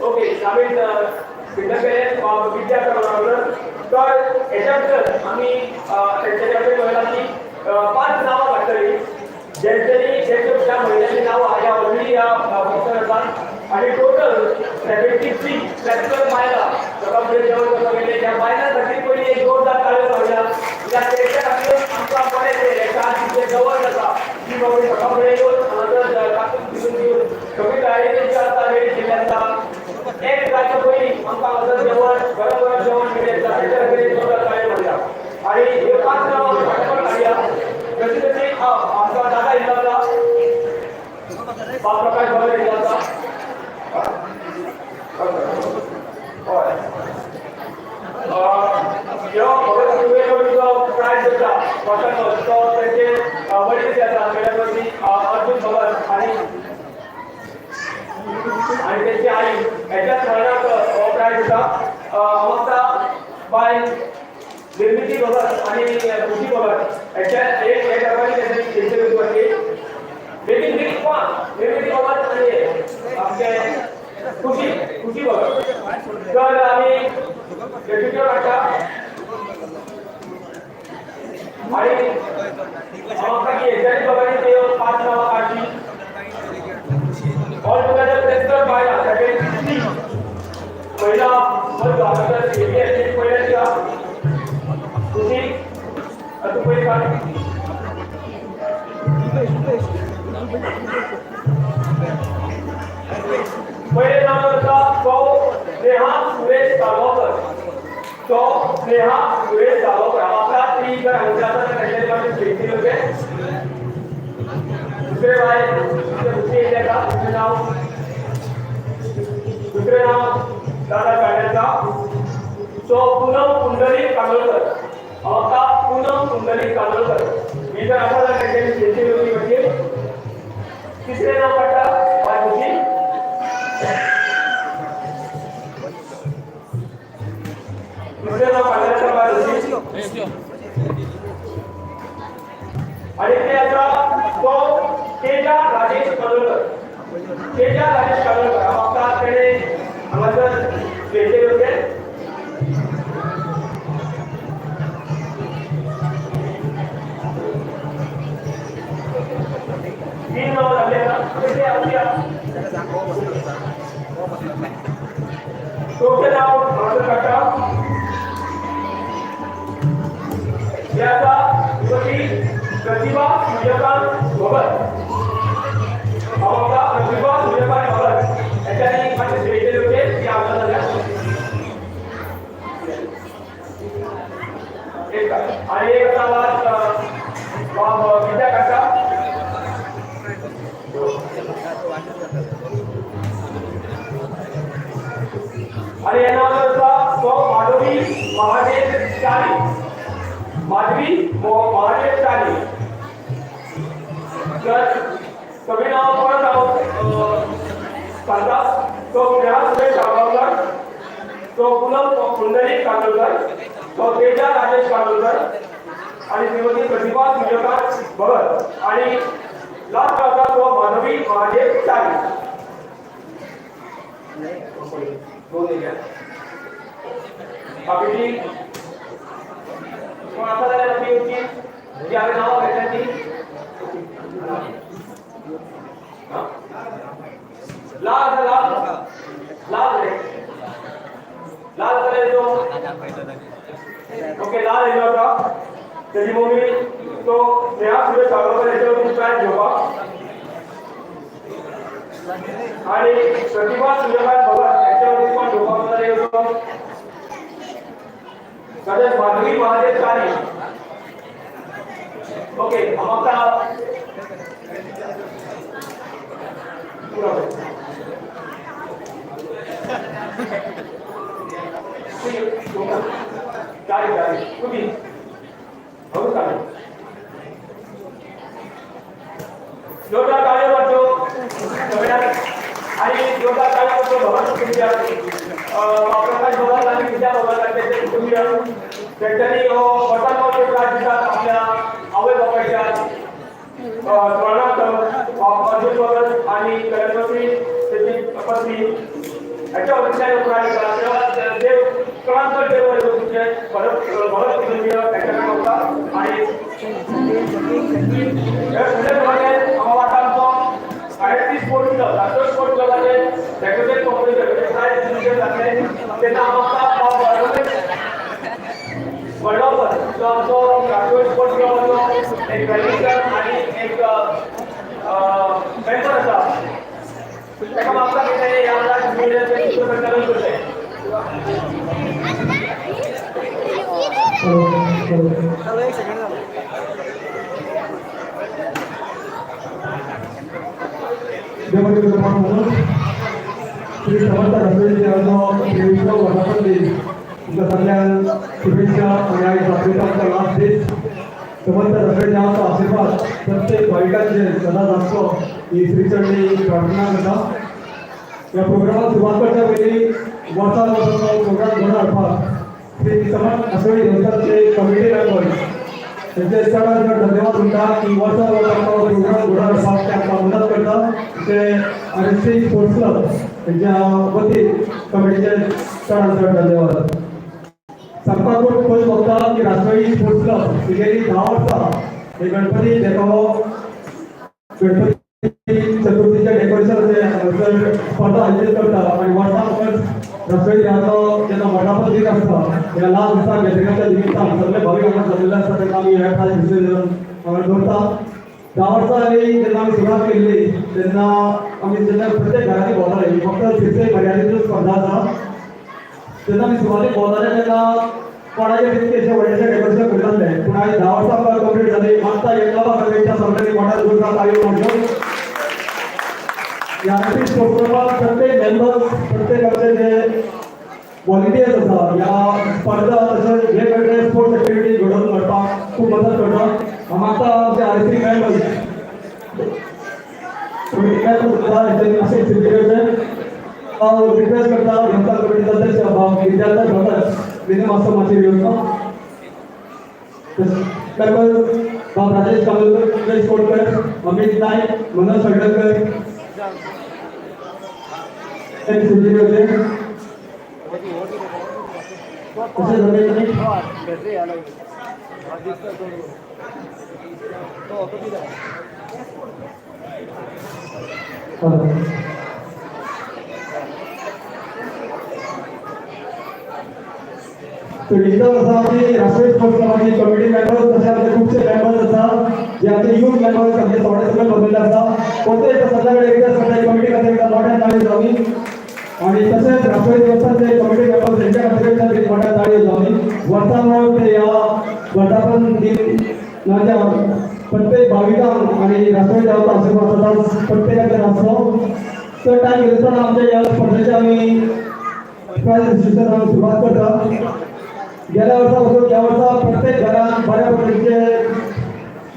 S1: ओके आमी फिल्डर केलें विद्या आसा. तर हेच्या भितर आमी तेंच्या कडेन म्हणलां की 5 नांवां काडटलीं जेंच्यांनी जेंच्या ज्या म्हयन्याची नांवां ह्या ऑलरेडी ह्या फंक्शन आसा आनी टोटल 73 ट्रॅक्टर बायलां सकाळ फुडें जेवण करपाक गेले. ह्या बायलां खातीर पयलीं एक जोरदार ताळयो मारुया कित्याक तेंच्या खातीर आमकां बरें तें 4 दीस जवळ जाता. ती बाबा सकाळ फुडें येवन हांगासर तातूंत दिसून दिवन सगळी तयारी तेंची आसता, रेडी केल्ली आसता. एक जायच्या पयलीं आमकां हांगासर जेवण, गरम गरम जेवण रेडी आसता. तेच्या खातीर जोरदार ताळयो मारया आनी हे 5 नांवां आमी फाटोफाट काडया. जशी जशी आमकां दादा येयल्लो आसा, बाब प्रकाश भगत येयल्लो आसा. हय, ह्यो भगत कुटुंबियो प्रायज करता वर्सान वर्स, तो तेंचे वडील जे आसा अर्जुन भगत आनी आनी तेंची आई हेच्या स्मरणाक हो प्रायज दिता. अवस्था बाय निर्मिती भगत आनी खुशी भगत हेच्या एक हे दोगांनी तेंचे वचपाची बेगीन बेगीन कोण निर्मिती भगत आनी आमचे खुशी खुशी भगत. तर आमी चित्र काडटा आनी म्हाका की हेच्यानी दोगांनी ते 5 नांवां काडची. ऑल टुगेदर 73 बायलां, 73 महिला वर्ग हांगासर येयल्ली आसली. पयल्या दिसा खुशी तूं पयलीं काड. पयलें नांव आसा सौ स्नेहा सुरेश साळगांवकर. सौ स्नेहा सुरेश साळगांवकर. म्हाका ती जर हांगसर आसा जाल्यार तेंच्यांनी मातशें स्टेजीर येवचें. दुसरें बायल खुशी येयल्ली आसा. दुसरें नांव दादा काड्याचा सो पुनम पुंडलीक कांदोळकर. म्हाका पुनम पुंडलीक कांदोळकर ही जर आसा जाल्यार तेंच्यांनी स्टेजीर येवची मातशी. तिसरें नांव काडटा बाय खुशी. दुसरें नांव काडलें आसा बाय खुशी आनी ते आसा तो तेजा राजेश कांदोळकर. तेजा राजेश कांदोळकर म्हाका तेणें हांगासर स्टेजीर येवचें. तीन नांवां जाल्लीं आसा. चवथें नांव हांगासर काडटा हें आसा श्रीमती प्रतिभा सूर्यकांत भगत. म्हाका प्रतिभा सूर्यकांत भगत हेच्यांनी मातशें स्टेजीर येवचें. ती आमकां जाल्यार एक आनी एक आसा लास्ट विद्या काडटा. आनी हें नांव आसा तो माधवी महादेव चारी. माधवी महादेव चारी. तर सगळीं नांवां परत हांव सांगता. तो स्नेहा सुरेश साळगांवकर, तो पुनम पुंडलीक कांदोळकर, तो तेजा राजेश कांदोळकर आनी श्रीमती प्रतिभा सूर्यकांत भगत आनी लास्ट आसा तो माधवी महादेव चारी. दोन येयल्या बाकीची कोण आसा जाल्यार मातशी येवची जी हांवें नांवां घेतल्या ती. लाल आसा, लाल लाल रे लाल जाल्यार तो ओके लाल येयलो आसा. तेजी मम्मी तो स्नेहा सुरेश साळगांवकर हेच्या वतीन प्रायज घेवपाक आनी प्रतिभा सूर्यकांत भगत हेच्या वतीन कोण घेवपाक जाल्यार येवचो. तशेंच माधवी महादेव चारी. ओके म्हाका चारी चारी तुमी हळू चालेल. जोरदार टाळयो मारच्यो सगळ्यांक आनी जोरदार टाळयो मारच्यो भगत कुटुंबियांक, प्रकाश भगत आनी विद्या भगत आनी तेंचे कुटुंबियांक. तेंच्यांनी हो वर्सान वर्स प्रायज दितात आपल्या आवय बापायच्या स्मरणार्थ. अर्जुन भगत आनी कलंदरी तेची पत्नी ह्याच्या वतींतल्यान प्रायज दितात. तेव्हा देव चडांत चड देव बरें करूं तुमचें भरत भगत कुटुंबीय हेच्या वता. आनी हे फुडले प्रमाणे हांव आतां आमचो IFC sports club, Rajkot sports क्लबाचे decoration competition म्हणजे प्रायज डिस्ट्रिब्युशन जातलें. तेन्ना हांव आतां वडगांवकर जो आमचो राजकोट स्पोर्ट्स क्लबाचो एक बॅडमिंटन आनी एक
S8: प्लॅटफॉर्म म्हणून श्री समर्थ राष्ट्रवादी देवाचो 23वो वर्धापन दीस तुमकां सगळ्यांक शुभेच्छा. आनी आयज रात्रीचो आमचो लास्ट दीस. समर्थ राष्ट्रवादी देवाचो आशिर्वाद प्रत्येक भाविकांचेर सदांच आसचो ही श्रीचरणी प्रार्थना करता. ह्या प्रोग्रामाक सुरवात करच्या पयलीं वर्सान वर्स प्रोग्राम घडोवन हाडपाक श्री समर्थ राष्ट्रवादी देवस्थानचे कमिटी मेंबर्स त्यांचे चडात चड धन्यवाद म्हणटा की वर्सान वर्स आमकां प्रोग्राम घडोवन हाडपाक ते आमकां मदत करता. ते आर.एस.सी स्पोर्ट्स क्लब त्यांच्या वतीन कमिटीचे चडात चड धन्यवाद. सांगपाक खूब खोस भोगता की राष्ट्रवादी स्पोर्ट्स क्लब ही गेली 10 वर्सां हे गणपती देखावो गणपती चतुर्थीच्या डेकोरेशनाचे हांगासर स्पर्धा आयोजीत करता आनी वर्सान वर्स राष्ट्रवादी देवाचो जेन्ना वर्धापन दीस आसता ह्या लास्ट दिसा गॅदरिंगाच्या निमित्तान सगळे भावीक हांगा जमलेले आसता तेन्ना आमी ह्या प्रायज हांगा दवरता. 10 वर्सां आनी जेन्ना आमी सुरवात केल्ली तेन्ना आमी जेन्ना प्रत्येक घरांनी भोंवताले, ही फक्त सिरसे मर्यादेची स्पर्धा आसा. तेन्ना आमी सुरवातेक भोंवताले तेन्ना कोणाचे तितकेशे व्हडलेशे डेकोरेशन करताले, पूण आयज 10 वर्सां आमकां कंप्लीट जाली. मागता एक क्लबा खातीर सगळ्यांनी कोणाक जोरदार ताळयो मारच्यो. ह्या आर.एस.सी स्पोर्ट्स क्लबाक प्रत्येक मेंबर्स, प्रत्येक आमचे जे व्हॉलंटियर्स आसा ह्या स्पर्धा तशेंच वेगवेगळे स्पोर्ट्स एक्टिविटी घडोवन हाडपाक खूब मदत करता. हांव मागता आमचे आर.एस.सी मेंबर्स कमिटी सुद्दां हेंच्यांनी मातशें सिद्धी करचें. हांव रिक्वेस्ट करता देवस्थान कमिटीचो अध्यक्ष बाब विद्यार्थी भगत विनय मास्तर माचयेर येवचो. मेंबर्स बाब राजेश कामलकर, उमेश कोटकर, अमित नायक, मनोज सडलकर सिद्धी करचें. तशेंच रमेश नाईक. तर आसा आमची राष्ट्रीय स्पोर्ट्स क्लबाची कमिटी मेंबर्स तशें आमचे खुबशे मेंबर्स आसा जे आमचे यूथ मेंबर्स आमचे थोडे सगळे बसलेले आसा. कोणते सगळ्या कडेन रिक्वेस्ट करता कमिटी खातीर एकदा मोठ्यान ताळयो जावनी आनी तशेंच राष्ट्रवादी देवस्थानचे कमिटी मेंबर्स हेंच्या खातीर एक मोठ्यान ताळयो जावनी. वर्सान वर्स ते ह्या वर्धापन दिनाच्या प्रत्येक भाविकांक आनी राष्ट्रवादी देवाचो आशिर्वाद सदांच प्रत्येकाचेर आसचो. चड टायम घेतना आमच्या ह्या स्पर्धेचे आमी प्रायज डिस्ट्रिब्युशन आमी सुरवात करता. गेल्या वर्सा पासून ह्या वर्सा प्रत्येक घरांत बऱ्या पद्दतीचें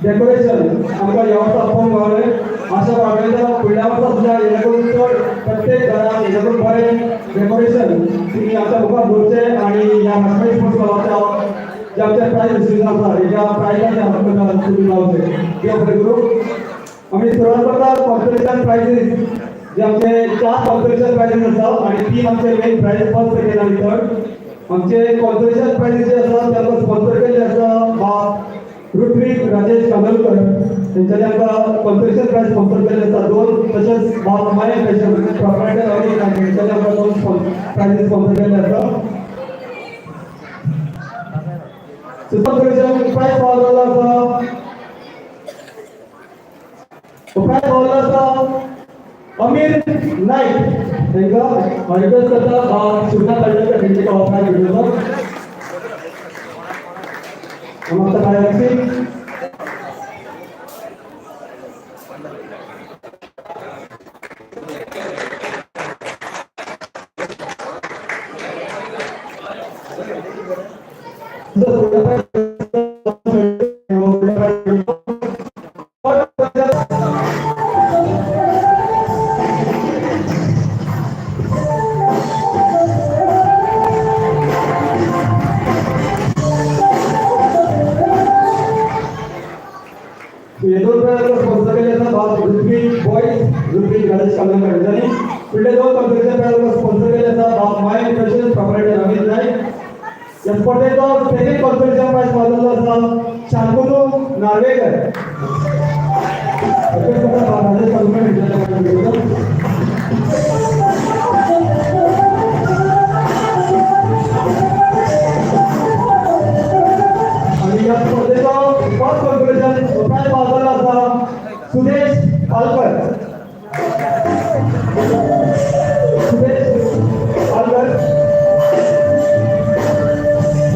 S8: डेकोरेशन आमकां ह्या वर्सा पळोवंक गावलें. आशा बाळगयता फुडल्या वर्सा सुद्दां हेच्याकून चड प्रत्येक घरांत हेच्याकून बरें डेकोरेशन तुमी आमच्या मुखार दवरचें आनी ह्या राष्ट्रवादी स्पोर्ट्स क्लबाच्या जे आमचे प्रायज डिस्ट्रिब्युशन आसा हेच्या प्रायजाचे आमकां तुमी लावचें. देव बरें करूं. आमी सुरवात करता कॉन्सोलेशन प्रायजीस जे आमचे 4 कॉन्सोलेशन प्रायजीस आसा आनी 3 आमचे मेन प्रायज फर्स्ट, सेकंड आनी थर्ड. आमचे कॉन्सोलेशन प्रायजीस जे आसा ते आमकां स्पॉन्सर केल्ले आसा बाब ऋत्विक राजेश कानोलकर तेंच्यांनी आमकां कॉन्सोलेशन प्रायज स्पॉन्सर केल्ले आसा 2. तशेंच बाब मयंक फॅशन प्रोप्रायटर अनिल नायक हेंच्यांनी आमकां 2 प्रायजीस स्पॉन्सर केल्ले आसा. कॉन्सोलेशन प्रायज फावो जाल्लो आसा प्रायज फावो जाल्लो आसा अमीर नाईक तांकां हांव रिक्वेस्ट करता शिवनाथ हळदणकर हेंचे प्रायज घेवचो. हांव मागता प्रायज. हे 2 प्रायज स्पॉन्सर केल्ले आसा बाब ऋत्विक बॉयज, ऋत्विक राजेश कामलकर हेंच्यांनी. फुडले 2 कॉन्सोलेशन प्रायज स्पॉन्सर केल्ले आसा बाब मयंक फॅशन प्रोप्रायटर अमित नाईक. ह्या स्पर्धेचो सेकंड कॉन्सोलेशन प्रायज फावो जाल्लो आसा शांतनू नार्वेकर. रिक्वेस्ट करता बाब राजेश कामलकर हेंच्यांनी. आनी ह्या स्पर्धेचो फर्स्ट कॉन्सोलेशन प्रायज फावो जाल्लो आसा Sudesh Palkar. Sudesh Palkar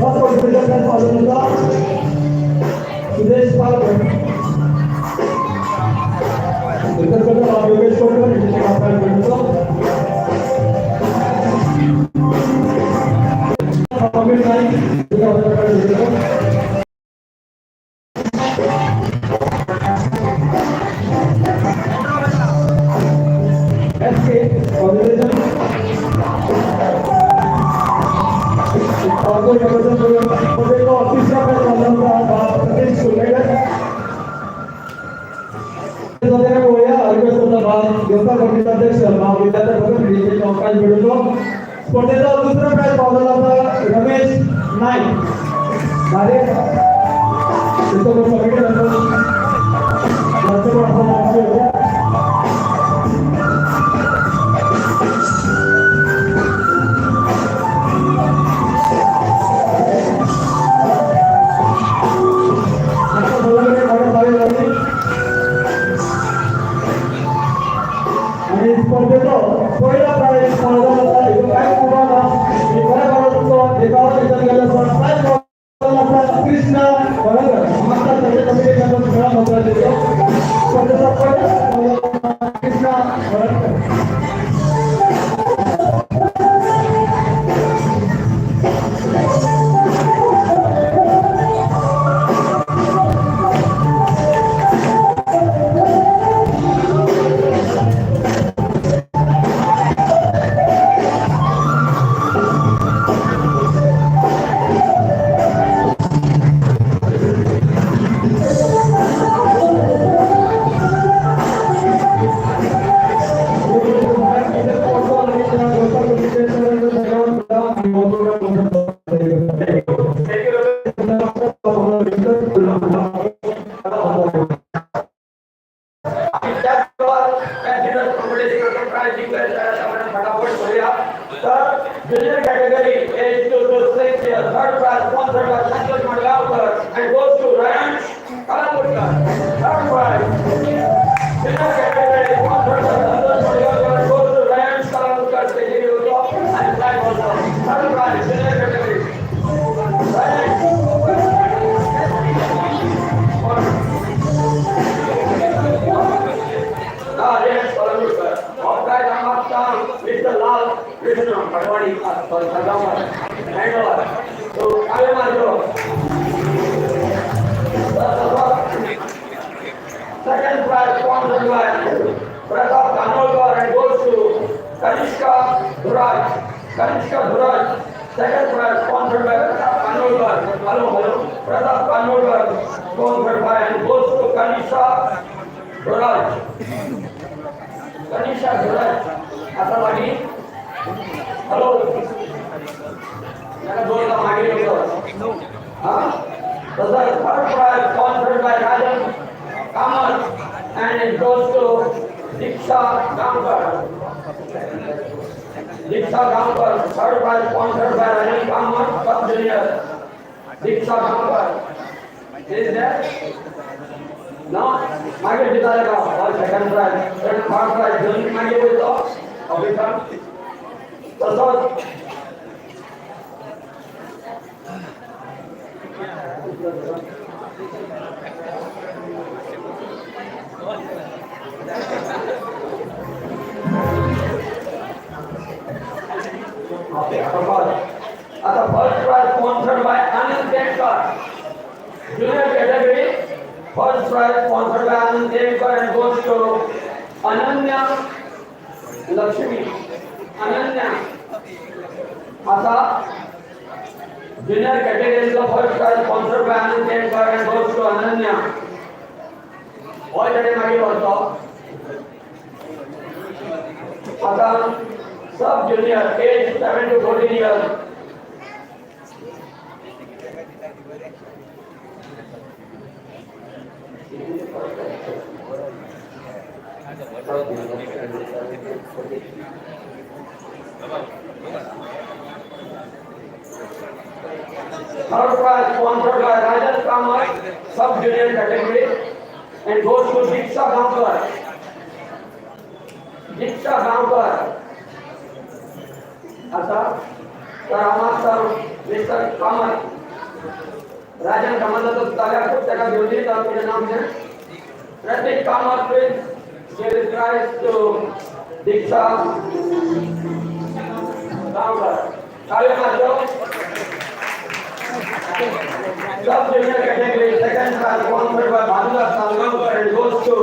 S8: first consolation prize फावो जाल्लो आसा सुदेश पालकर. रिक्वेस्ट करता बाब योगेश कोटकर हेंचे प्रायज. Congratulations. तिसरा प्राइज सतीश कुर्लेकर. पळोवया, रिक्वेस्ट करता देवता कमिटीचे अध्यक्ष विद्यार्थी प्राइज मेळटलो. स्पर्धेचा दुसरा प्राइज पावलेलो आसा रमेश नाईक भारे. Committee members. आणि स्पर्धेचो पहिला प्राइज पावलेलो आसा, हेजो कांयच उबार ना, बऱ्या बरो तुमचो एकावर भितर गेलो आसा. प्राइज पावलेलो आसा कृष्णा बरोबर. म्हाका ताचे कमिटी मेंबर्स मेळा महत्वाचे. स्पर्धेचो पहिला कृष्णा बरोबर.
S1: Thank you.
S4: आणि त्याचबरोबर पॅसेंजर कॉम्पिटिशन प्राइज जिंकले आपण फटाफट करूया. तर junior category, age 2 to 6 year, third prize sponsored by Santosh Madgaonkar and goes to Ryan Kalangutkar. Third prize, junior category, sponsored by Santosh Madgaonkar, goes to Ryan Kalangutkar. Secretary होतो आणि prize also. Third prize, junior category, Ryan. Mister Lal Krishna Patwadi, sorry, Salgaonkar hand over. So काव्य मारतो. Second prize sponsored by Pratap Kanolkar and goes to Kanishka Dhuraj. Kanishka Dhuraj. Second prize sponsored by Pratap Kanolkar. Hello, hello. Pratap Kanolkar sponsored by and goes to Kanisha Dhuraj. Kanisha Dhuraj. आता मागे hello, त्याला दोन मागे होतं. हा, तसंच third prize sponsored by Rajan Kamat and it goes to Diksha Gaonkar. Diksha Gaonkar, third prize sponsored by Rajan Kamat, sub junior. Diksha Gaonkar is there? No, मागे दिता का और सेकंड प्राइज, थर्ड प्राइज दोन्ही मागे वयतो officer. तसंच okay, आता first, आता first prize sponsored by Anand Kenkar, junior category. First prize sponsored by Anand Kenkar and goes to Ananya Lakshmi. Ananya आता junior कॅटेगरीचा first prize sponsored by Anand Kenkar and goes to Ananya. होय ताणें मागीर व्हरचो. आता sub junior, age 7 to 14 years. Third prize sponsored by Rajan Kamat, sub junior category, and goes to Diksha Gaonkar. Diksha Gaonkar. आता तर आम्हाला mister Kamat, Rajan कामताचो जाल्यार खूब ताका घेवन दिता. तुजें नांव कितें? Pratik Kamat. Please give prize to Diksha Gaonkar. काव्य मारचो. Sub junior category, second prize sponsored by Bhanudas Salgaonkar and goes to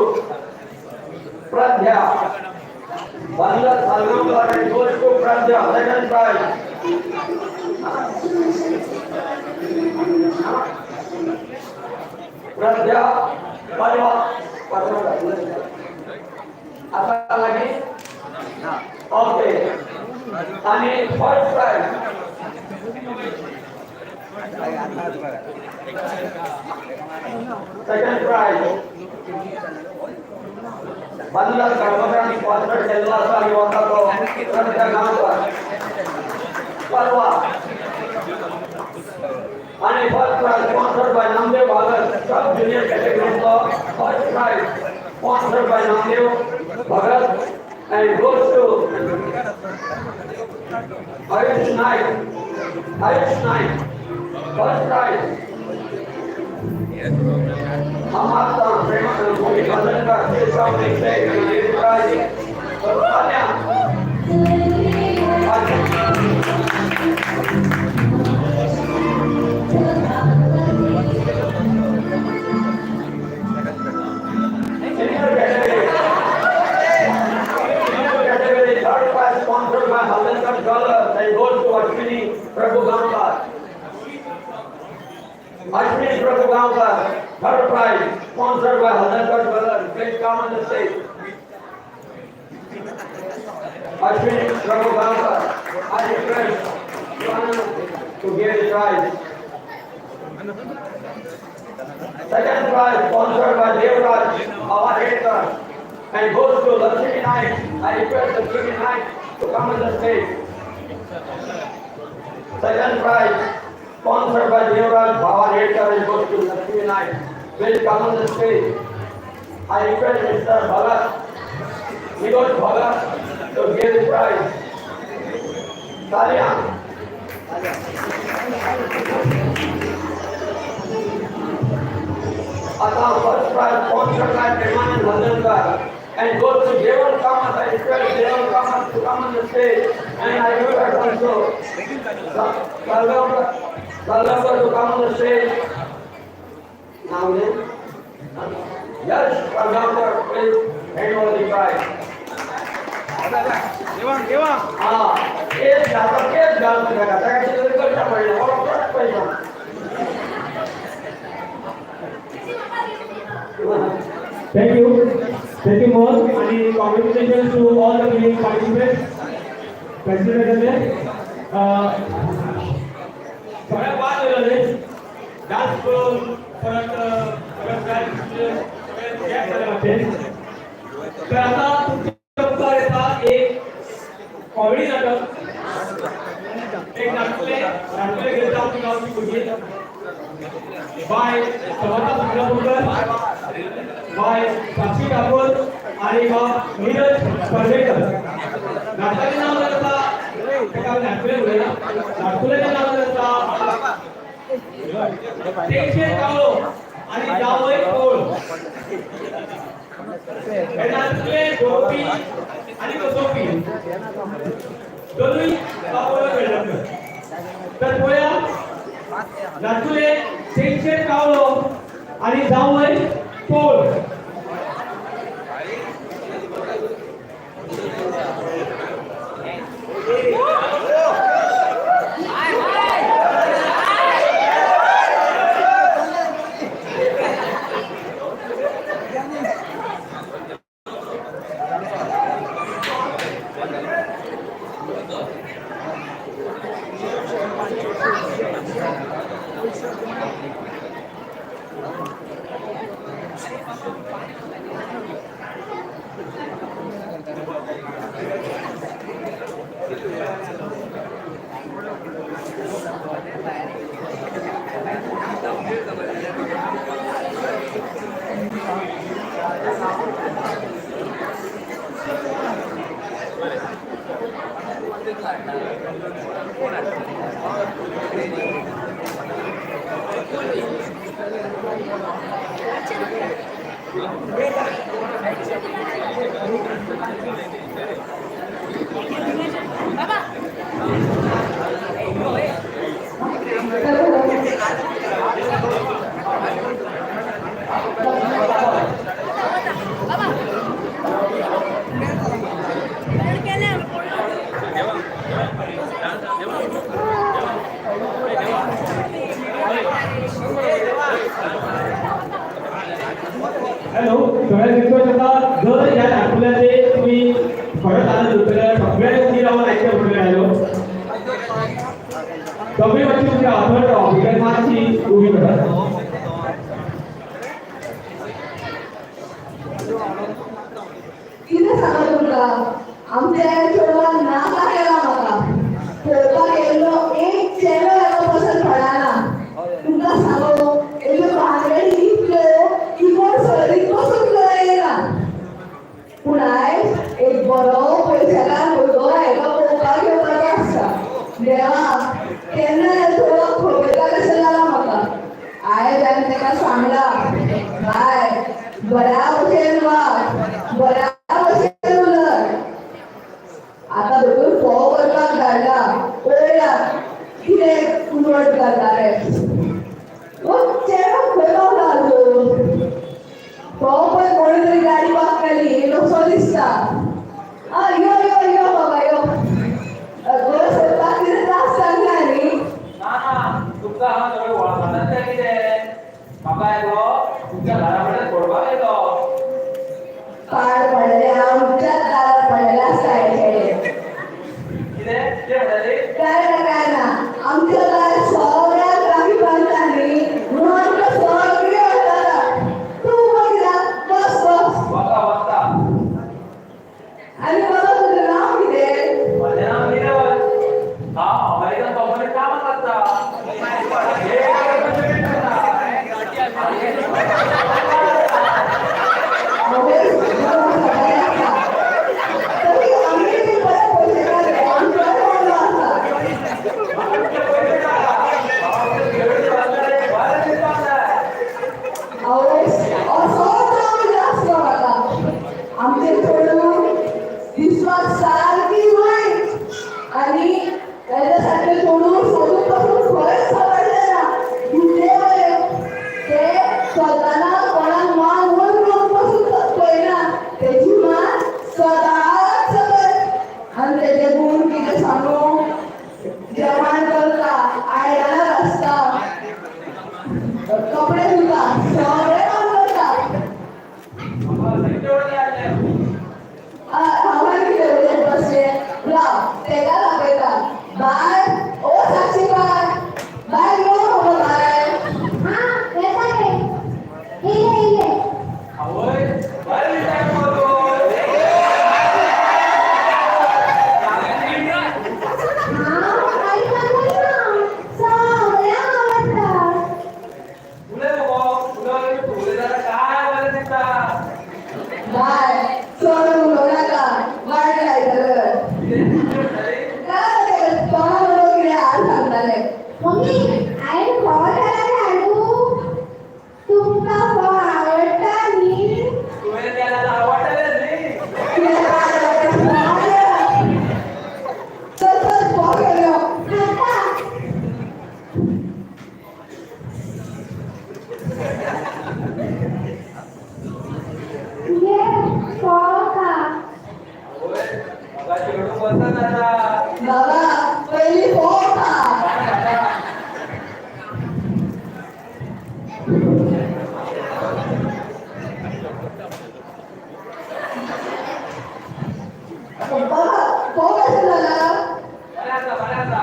S4: Pradhya. Bhanudas Salgaonkar and goes to Pragya, second prize. Pragya Palwa आता लागी okay आणि first prize second prize Bhanudas गांवकरांनी sponsor केल्लो आसा आनी वता तो प्रज्ञा गांवकर पालवा आणि first prize sponsored by Namdev Bhagat sub junior कॅटेगरीतलो first prize sponsored by Namdev Bhagat and goes to Ayush Naik. Ayush Naik first prize. हम आपका प्रेम मोहित भजनकर prize. Senior category, third prize sponsored by Haldankar Jewelers and goes to Ashwini Prabhu Gaonkar. Ashwini Prabhu Gaonkar, third prize sponsored by Haldankar Jewelers. Please come on the stage. Ashwini Prabhu Gaonkar, I request Joanna to give the prize. Second prize sponsored by Devraj Avarekar and goes to Lakshmi Naik. I request Lakshmi Naik to come on the stage. Second prize sponsored by Devraj Bhavarekar and goes to Lakshmi Naik. Please come on the stage. I request Mr. Bhagat, Niroj Bhagat, to give the prize. Taliyan. आता first prize sponsored by Premanand Haldankar and goes to Devan Kamath. I request Devan Kamath to come on the stage and I request also Salgaonkar to come on the stage. Now then, yes, Salgaonkar, please hand over the prize.
S1: Devang Devang
S4: हा केस घालता केस घालून ताका ताका कितें तरी करचें पडलें बरोबर पयसा.
S1: Thank you. Thank you, Mohan. And congratulations to all the winning participants. President सगळ्या बाद वयलो न्ही डान्स करून परत सगळें सगळें गॅप जालें मातशें. तर आतां तुमच्या मुखार येता एक कॉमेडी नाटक. एक नाटकुलें नाटकुलें घेता आमची गांवची भुरगीं बाय समता सुंदरपूरकर, बाय साक्षी ठाकूर आणि नीरज परवेकर. नाटकाचें नाव जावन आसा, ताका आमी नाटकुलें उलयना, नाटकुल्याचें नाव जावन आसा तेंगशेर कावळो आनी जांवय कोळ. हे नाटकुलें बरोवपी आनी बसोवपी दोनूय बाबा मेळ्ळा. तर पळया नाटकुलें तेंगशेर कावळो आनी जांवय कोळ.
S8: सगळ्यांक रिक्वेस्ट आसा, जर ह्या नाटकुल्याचे तुमी खरेंच आनंद घेतले सगळ्यांनी उबी रावन आयकचें पडटलें डायलॉग. सगळीं मातशी उबी रावा, थंय रावा, भुरग्यांक मातशी उबी करात.
S2: कितें सांगा तुमकां, आमच्या चेडवान नाका केला म्हाका. पळोवपाक येयल्लो एक चेडो हेका पसंत पडना. तुमकां सांगू, येयल्यो भांगडी इतल्यो की कोण सोयरीक पसून येयना. पूण आयज एक बरो पयशेकार भुरगो हेका पळोवपाक येवपाचो आसता. देवा, केन्ना ह्या चेडवाक खबयता कशें जालां म्हाका. आयज हांवें ताका सांगलां, बाय बऱ्या भशेन वाग, बऱ्या भशेन उलय. आतां दोतोर फोव करपाक धाडला, पळया कितें उलवट करता तें. हो चेडो खंय पावला अजून? तो पळय कोणी तरी गाडी पार्क केली, येयलोसो दिसता. आं, यो यो यो बाबा यो. घर सोदपाक कितें त्रास जाले ना न्ही?
S6: ना ना, तुमकां हांव सगळें वळखना तें कितें. म्हाका येयलो तुमच्या घरा कडेन सोडपाक येयलो.
S2: पाड पडलें आमच्याच दारार पडलेलें आसता हे चेडे.
S6: कितें कितें म्हणटाली?
S2: काय ना काय ना, आमच्या दारार सगळ्याक राखी बांदता न्ही, म्हणून आमकां सगळीं वळखता. तूं उबो कित्याक? बस बस.
S6: वता वता.
S2: आनी बाबा तुजें नांव कितें?
S6: म्हजें नांव नीरज. हांव अमेरिकन कंपनीत कामाक लागता.
S2: तरी आमी बी बरे पयशेकार रे, आमचोय व्हडलो आसा. आवय, असोच हांव आसलो म्हाका. आमचें चेडूं दिसपाक सारकी वायट आनी तेज्या सारकें चेडूं सोदून पसून खंयच सांपडलें ना. इतलें बरें तें चलतना कोणाक मान वयर करून पसून पळयना, तेजी मान सदांच सकयल. आनी तेजे गूण कितें सांगू, जेवण करता, आयदनां घासता, कपडे धुता, सगळें काम करता. हांवें कितें उलयत बसलें, राव तेका दाखयता. बाय, ओ साक्षी बाय, बाय यो बाबा बाय.
S3: हां येता रे, येयले येयले.
S6: आवय, बरें दिसता मगो तूं.
S3: हांव कांय ना, सगळ्यांक आवडटा.
S6: उलय मगो, उलय, तूं उलयता काय बरें दिसता.
S2: बाय, चड उलोवं नाका, वायट लायतले.
S6: कितें कितें म्हणटाली?
S2: काय तेका तोंडार उलोवं कितें हाड सांगतालें.
S3: मम्मी, हांवें फोव केला हाडूं? तुमकां फोव आवडटा न्ही?
S6: तुवें केल्यार आवडटलेंच न्ही.
S2: कितें काय चल चल, फोव घेवन यो.
S3: हाडटा. घे फोव खा.
S6: आवय, म्हाका चेडूं पसंत आसा.
S2: बाबा पयलीं फोव खा. बाबा फोव कशें जाला?
S6: बरें आसा, बरें आसा.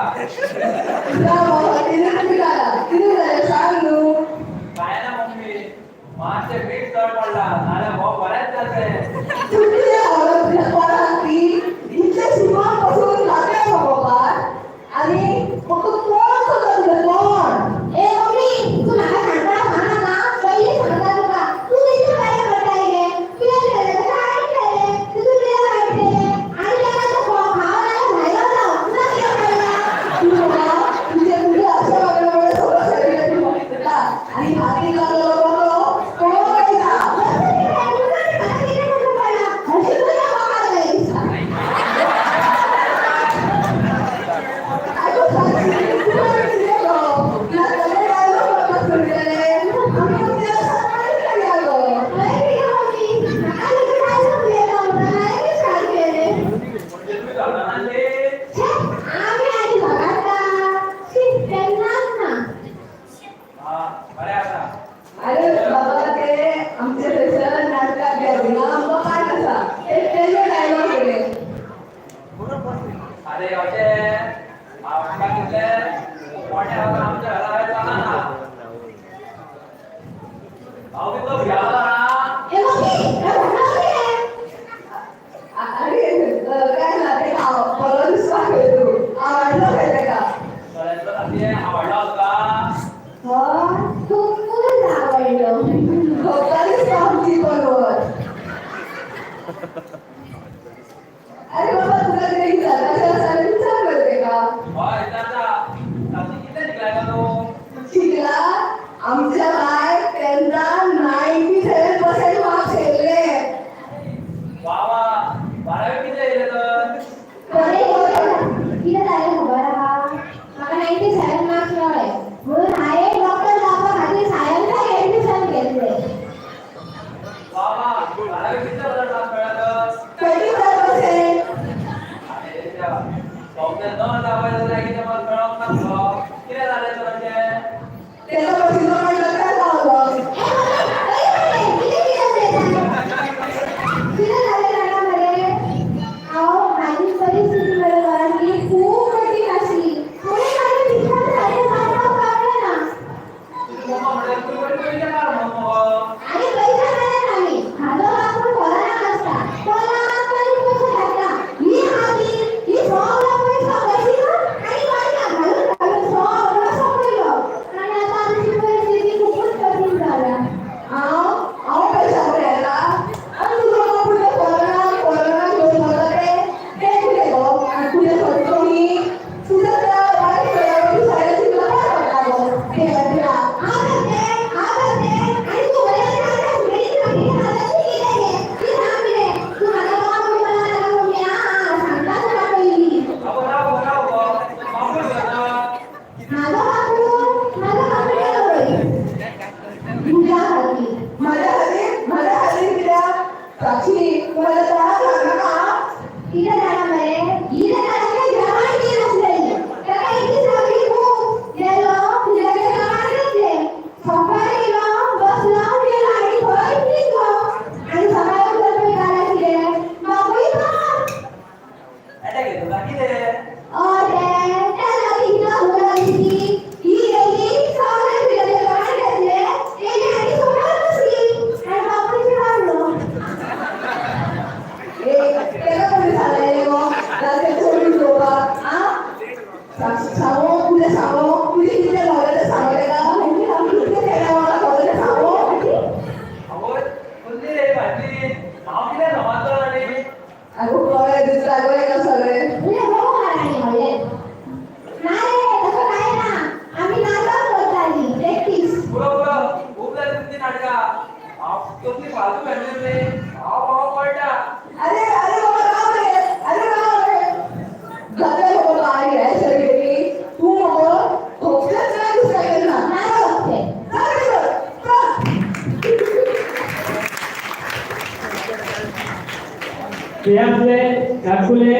S2: ना बाबा, कितें तरी जाला, कितें जालें सांग न्हू.
S6: काय ना मम्मी, मातशें मीठ चड पडलां, नाल्यार फोव बरेंच जातलें.
S2: तुजी आवड कोणाक ती इतलें शिकोवन पसून जालें मगो पार. आनी म्हाका कोण सोदता तुजें कोण?
S3: ए मम्मी, तूं म्हाका सांगता सांग नाका, पयलीं सांगता तुका. तूं कितलें बरें करताय गे? तुवें केलें तशें हांवें केलें, तितून कितें वायट केलें? आनी तेका तूं फोव खाव नाल्यार भायलो जावं, तुका कितें पडलां?
S2: तूं म्हाका तुजें तुजें अशें वागणा सगळो शरीर तूं म्हणटा आनी हातीक लागलो बरो कोण कळटा.
S3: म्हाका कितें कसो पडलां? अशें तुज्या म्हाका जाय दिसता.
S2: आयको साक्षी, तुका कितें गो? नासतलें डायलॉग म्हणपाक सोडलेलें. आमकां कितें सांगपाक गो?
S3: हांवें कितें मम्मी? म्हाका तुजें डायलॉग उलयता म्हणून हांवें कितें स्टार्ट केलें?
S6: म्हणजे तुमी झगडनासली?
S3: छे, आमी आनी झगडटा? शी, केन्नाच ना.
S6: आं, बरें आसा.
S2: अरे बाबा, ते आमचे थंयसर नाटकाक
S6: अरे अशें आमकां कितले मोठे आमच्या घरा चलना. हांव कितलो भियालो जाणा.
S2: अरे काय ना ते बरो दिसपाक तूं आवडलो खंय तेका.
S6: आवडलो तुका?
S3: हय, खूबच आवडलो.
S2: खबर दिसता आमची बरोबर. अरे बाबा तुका कितें विचारपाचें आसा जाल्यार विचार मरे तेका.
S6: हय विचारता. कितलें शिकलाय गो तूं?
S2: शिकला आमच्या बाय तेन्ना 97% मार्क्स येयल्ले.
S6: वा वा, बारावी कितले येयले तर?
S3: बरें कितें जालें खबर आहा? म्हाका 97 मार्क्स मेळ्ळे म्हणून हांवें डॉक्टर जावपा खातीर सायन्साक एडमिशन घेतलें.
S6: वा वा, बारावी कितले पर्संट मार्क्स मेळ्ळे तर?
S2: 25%.
S6: अरे देवा, सोंपलें न जावपाचें जाल्यार कितें मार्क्स मेळोंक ना मुगो. कितें जालें तर अशें?
S2: तेका पसिनो काडलो काय जालो.
S3: कितें जालें जाणा मरे, हांव म्हाजी परिस्थिती मरे घरांतली खूब कठीण आसली म्हणून म्हाजें शिक्षण सारकें जावपाक पावलें ना.
S6: तुजी मम्मा म्हणटाली तूं पयलीं पयशे मार म्हणून मुगो.
S3: आनी पयशे मेळ्ळे आमी. म्हाजो बापूय फॉरेनाक आसता, तो लाख पयशे धाडटा. ही आमी ही सगळो पयसो बशीन आनी वाडटा घालून घालून सगळो सोंपयलो आनी आतां आमची परिस्थिती खुबूच कठीण जाल्या.
S2: हांव हांव पयशा येता आनी तुजो बापूय तो फॉरेनाक फॉरेनाक घेवन वता ते तें कितें गो? आनी तुजें खर्च न्ही तुज्या त्या वायट वेळार सायन्स तुका काय पडटा गो तें खातीर.
S3: हांव करतें, हांव करतें आनी तूं बरें सांगता. कितें गे ती सांग कितें तूं म्हाका बापूय मला नाका मम्मी. आं सांगता तुका पयलीं.
S6: आगो राव गो, राव गो, बापूय खंय आसा?
S3: म्हाजो बापूय, म्हाजो बापूय गेलो पळय तुज्या खातीर.
S2: म्हाज्या खातीर? म्हाज्या खातीर कित्याक? साक्षी, तूं म्हाज्या तोंडाक लागनाका आं.
S3: कितें जाणा मरे, ही ताका जेवण बी नासलेली. ताका एक दीस सगळी खूब गेलो तुज्या कडेन जेवण घेतलें. सकाळी येयलो, बसलो, गेलो आनी खंय न्हिदलो. आनी सकाळी उठून पळयता जाल्यार कितें, बापूय ना.
S6: एटॅक येयलो काय कितें?
S3: अरे त्या लागीं इतलो हुंगार आसली ती. ही गेली, सगळें तुज्या जेवण घेतलें तेजी आनी सोडात बसली आनी बापूय रावलो.
S2: ए, तेका कोणी सांगलें गो जाल्यार चोरून उडोवपाक? आं सांगो तुजें, सांगो तुजें कितें घावलें तें सांगो तेका. कितें तेका वांगडा घावलें तें सांगो.
S6: आवय कसली रे भाटली, हांव कितें समजलो आनी?
S2: आगो कळ्ळें दिसता गो हेका सगळें.
S3: तुजें घोव माराणी व्हडलें ना रे, तसो कांय ना. आमी नाटक करतालीं प्रॅक्टीस.
S6: पुरो पुरो, खूब जालीं तुमचीं नाटकां. हांव कसली फालतू फॅमिली रे, हांव म्हाका कळटा.
S2: अरे अरे बाबा राव रे, अरे राव रे. जातलें मगो बाय हे सर्गेली. तूं मगो खोपलेंच ना दुसऱ्या केन्ना.
S3: ना रोखचें.
S2: चल भितर, चल.
S1: ते आसले नाटकुले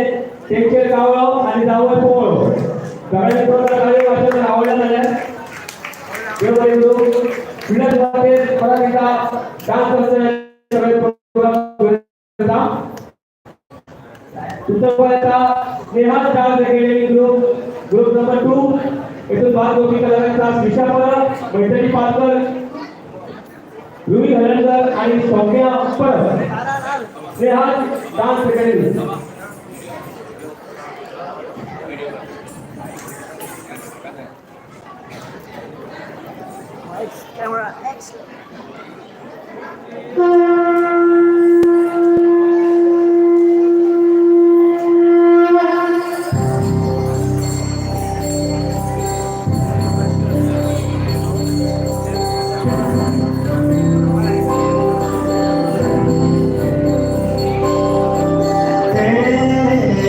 S1: तेंचेर कावळो आनी जावय पोवळो. सगळ्यांनी प्रोग्राम ताळयो वाजोवन आवडला जाल्यार देव बरें करूं. फुडल्या सुवातेर परत एकदा डान्स करतले सगळे प्रोग्राम करता. तुमच्या परत येता Sneha dance academy group, group number 2. हितून भाग घेवपी कलाकार श्रीशा परब, वैष्णवी पालकर, रुही हळदणकर आणि Saumya Parab. Sneha dance academy.
S9: Lights, camera, action.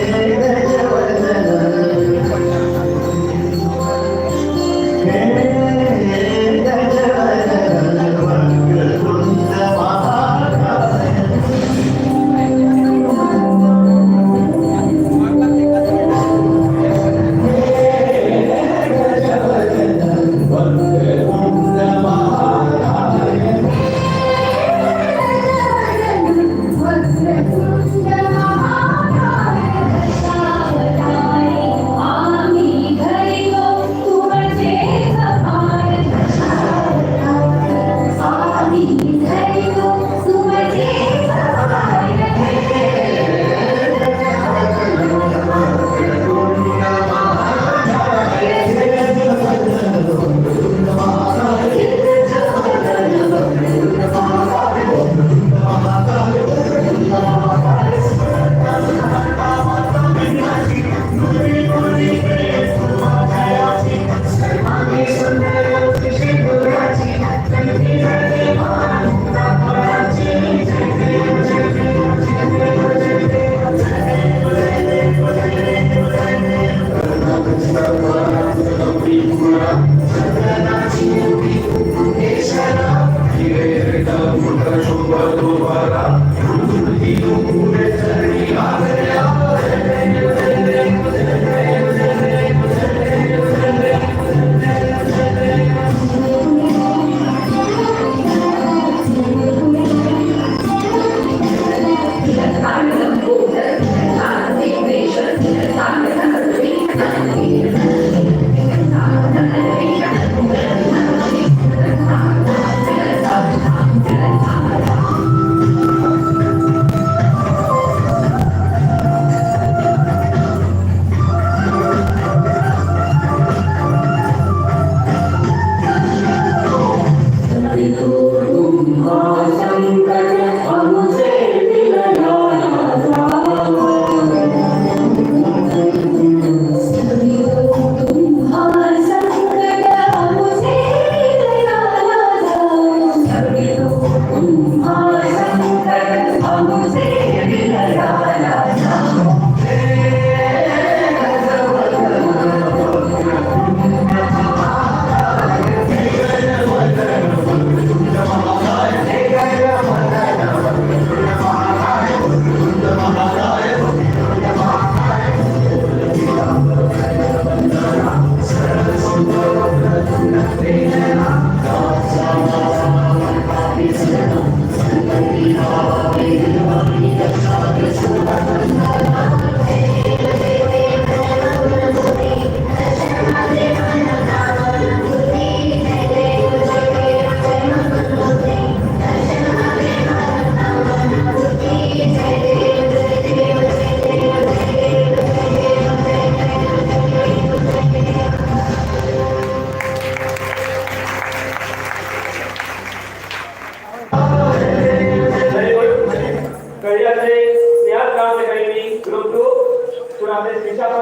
S7: Hey,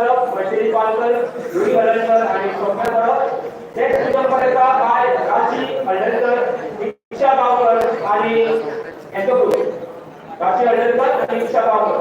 S1: परब, वैशेली पालकर, रुही हळदणकर आणि स्वप्न परब. नेक्स्ट जंपर येता बाय राशी हळदणकर, इच्छा गावकर आणि यांचो ग्रुप. राशी हळदणकर आणि इच्छा गावकर.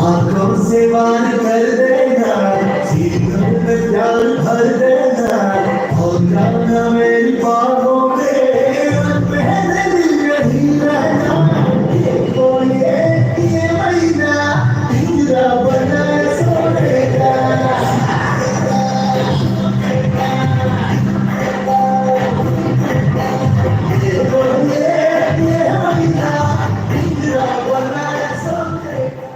S7: आंखों से वार कर देना, सीनों में प्यार भर देना, और जाना मेरी बाहों में, मेरे दिल यही रहना। देखो ये महीना पिंजरा बनाए सोने का। देखो ये महीना पिंजरा बनाए सोने का।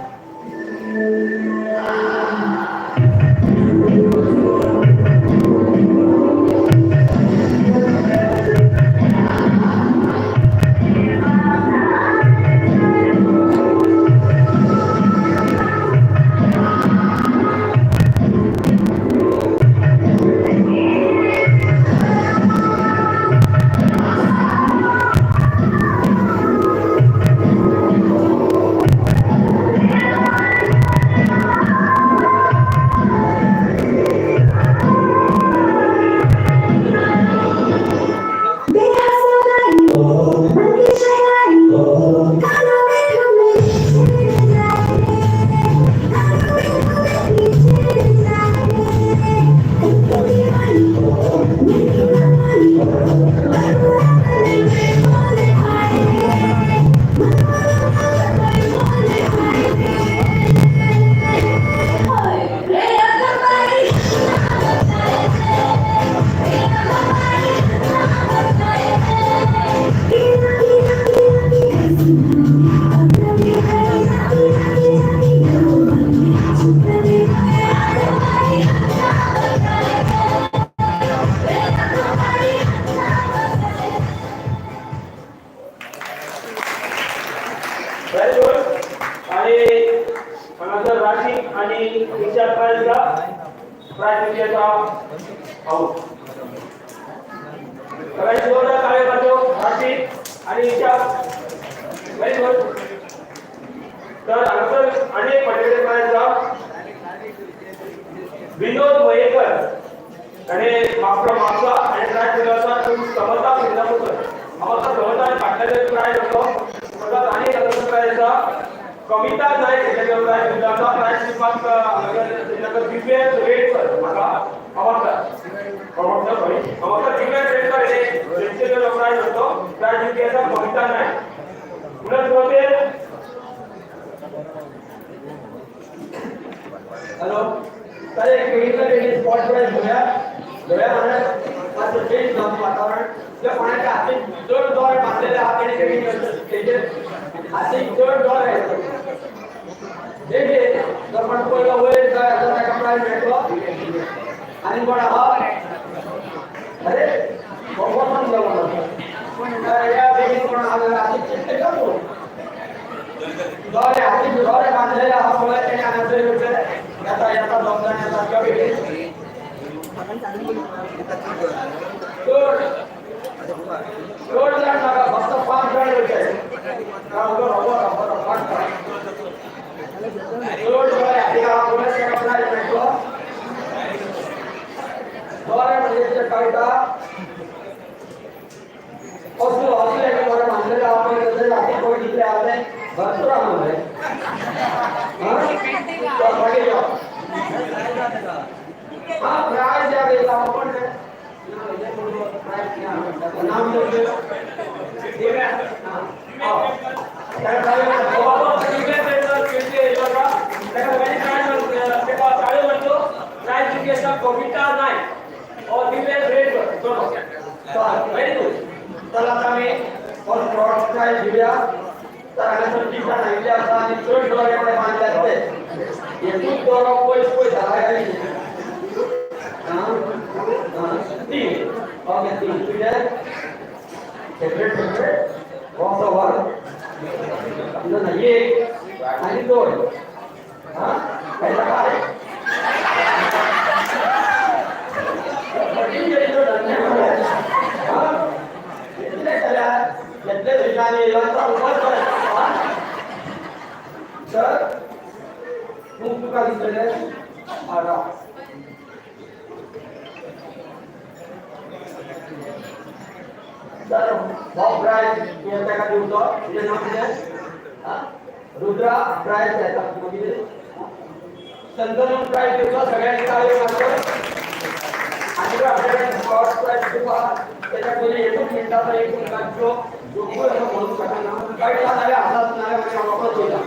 S1: Very good. आणि हांगासर राशी आणि इच्छा प्रायज आसा. प्रायज दिवची आहोत. सगळ्यांनी जोरदार टाळयो मारच्यो राशी आणि इच्छा. Very good. तर हांगासर आनी एक पर्टिक्युलर प्रायज आसा. विनोद वयेकर आणि म्हापसा म्हापसा आणि प्रायज दिलो आसा समता मिर्जापूरकर. म्हाका समता आनी फाटल्यान प्रायज आसलो. समता आनी ताचो प्रायज आसा. कविता नायक हेच्या प्रायज दिलो आसा. प्रायज दिवपाक हांगासर दिव्या रेडकर म्हाका आवडटा आवडटा सॉरी म्हाका दिव्या रेडकर हे तेंचे प्रायज आसलो. प्रायज दिवपी आसा कविता नायक. फुडें सुरवातेर
S4: हॅलो तर एक वेगळी स्पॉट प्रायज घेवया घेवया म्हणल्यार मातसो चेंज जावन वातावरण. ज्या कोणाच्या हातीक चड दोळे बांदलेले आहा तेणी तेजेर हातीक चड दोळे देखीक जर कोण पयलो वयर जाय जाल्यार ताका प्रायज मेळटलो. आनी कोण आहा अरे कोण जावं ह्या बेगीन कोण आहा जाल्यार हातीक चिट्टे घालूं दोळे हातीक दोळे बांदलेले आहा पळय तेणी हांगासर येवचें. येता येता दोग जाण येता किंवा बेगीन चड चड जाण नाका फक्त 5 जाण येवचे. बरो 5 जाण चड दोळे हातीक आहा पळय ताका प्रायज मेळटलो. दोळे म्हणजे कितें कळटा असलो असले एका बरें बांदलेले आहा पळय तशें हातीक पळय कितले आहा तें भरपूर आहा मरे. हां प्रायज या वेळेला पण नाम दिव्या.
S1: गीता नायक हो दिव्या ग्रेट चलो. Very good.
S4: तर आता आमी फर्स्ट ब्रॉड प्रायज दिवया. तर हांगासर टिकाण आयिल्ले आसा आनी चड दोरे कोणे बांदल्यात ते एकूच दोरो पयस पयस जाला काय. तीन, ओके, तीन. तुजें फेवरेट फेवरेट हो वर ना, एक आनी दोन. हां, हेका काय घेतले थंयच्यान सर तूं तुका दिसलें. सर हो प्रायज तुवें ताका दिवचो. तुजें नांव कितें? रुद्रा. प्रायज येता तुका कितें? संतनून प्रायज दिवचो. सगळ्यांनी ताळयो मारच्यो. आनी आपल्या कडेन फर्स्ट प्रायज दिवपा तेच्या पयलीं एकूच मिनटाचो एक तुमकां जोक जोकूय असो म्हणूंक शकना. कळटा जाल्यार आसात, नाजाल्यार मागीर हांव रोखडोच वयता.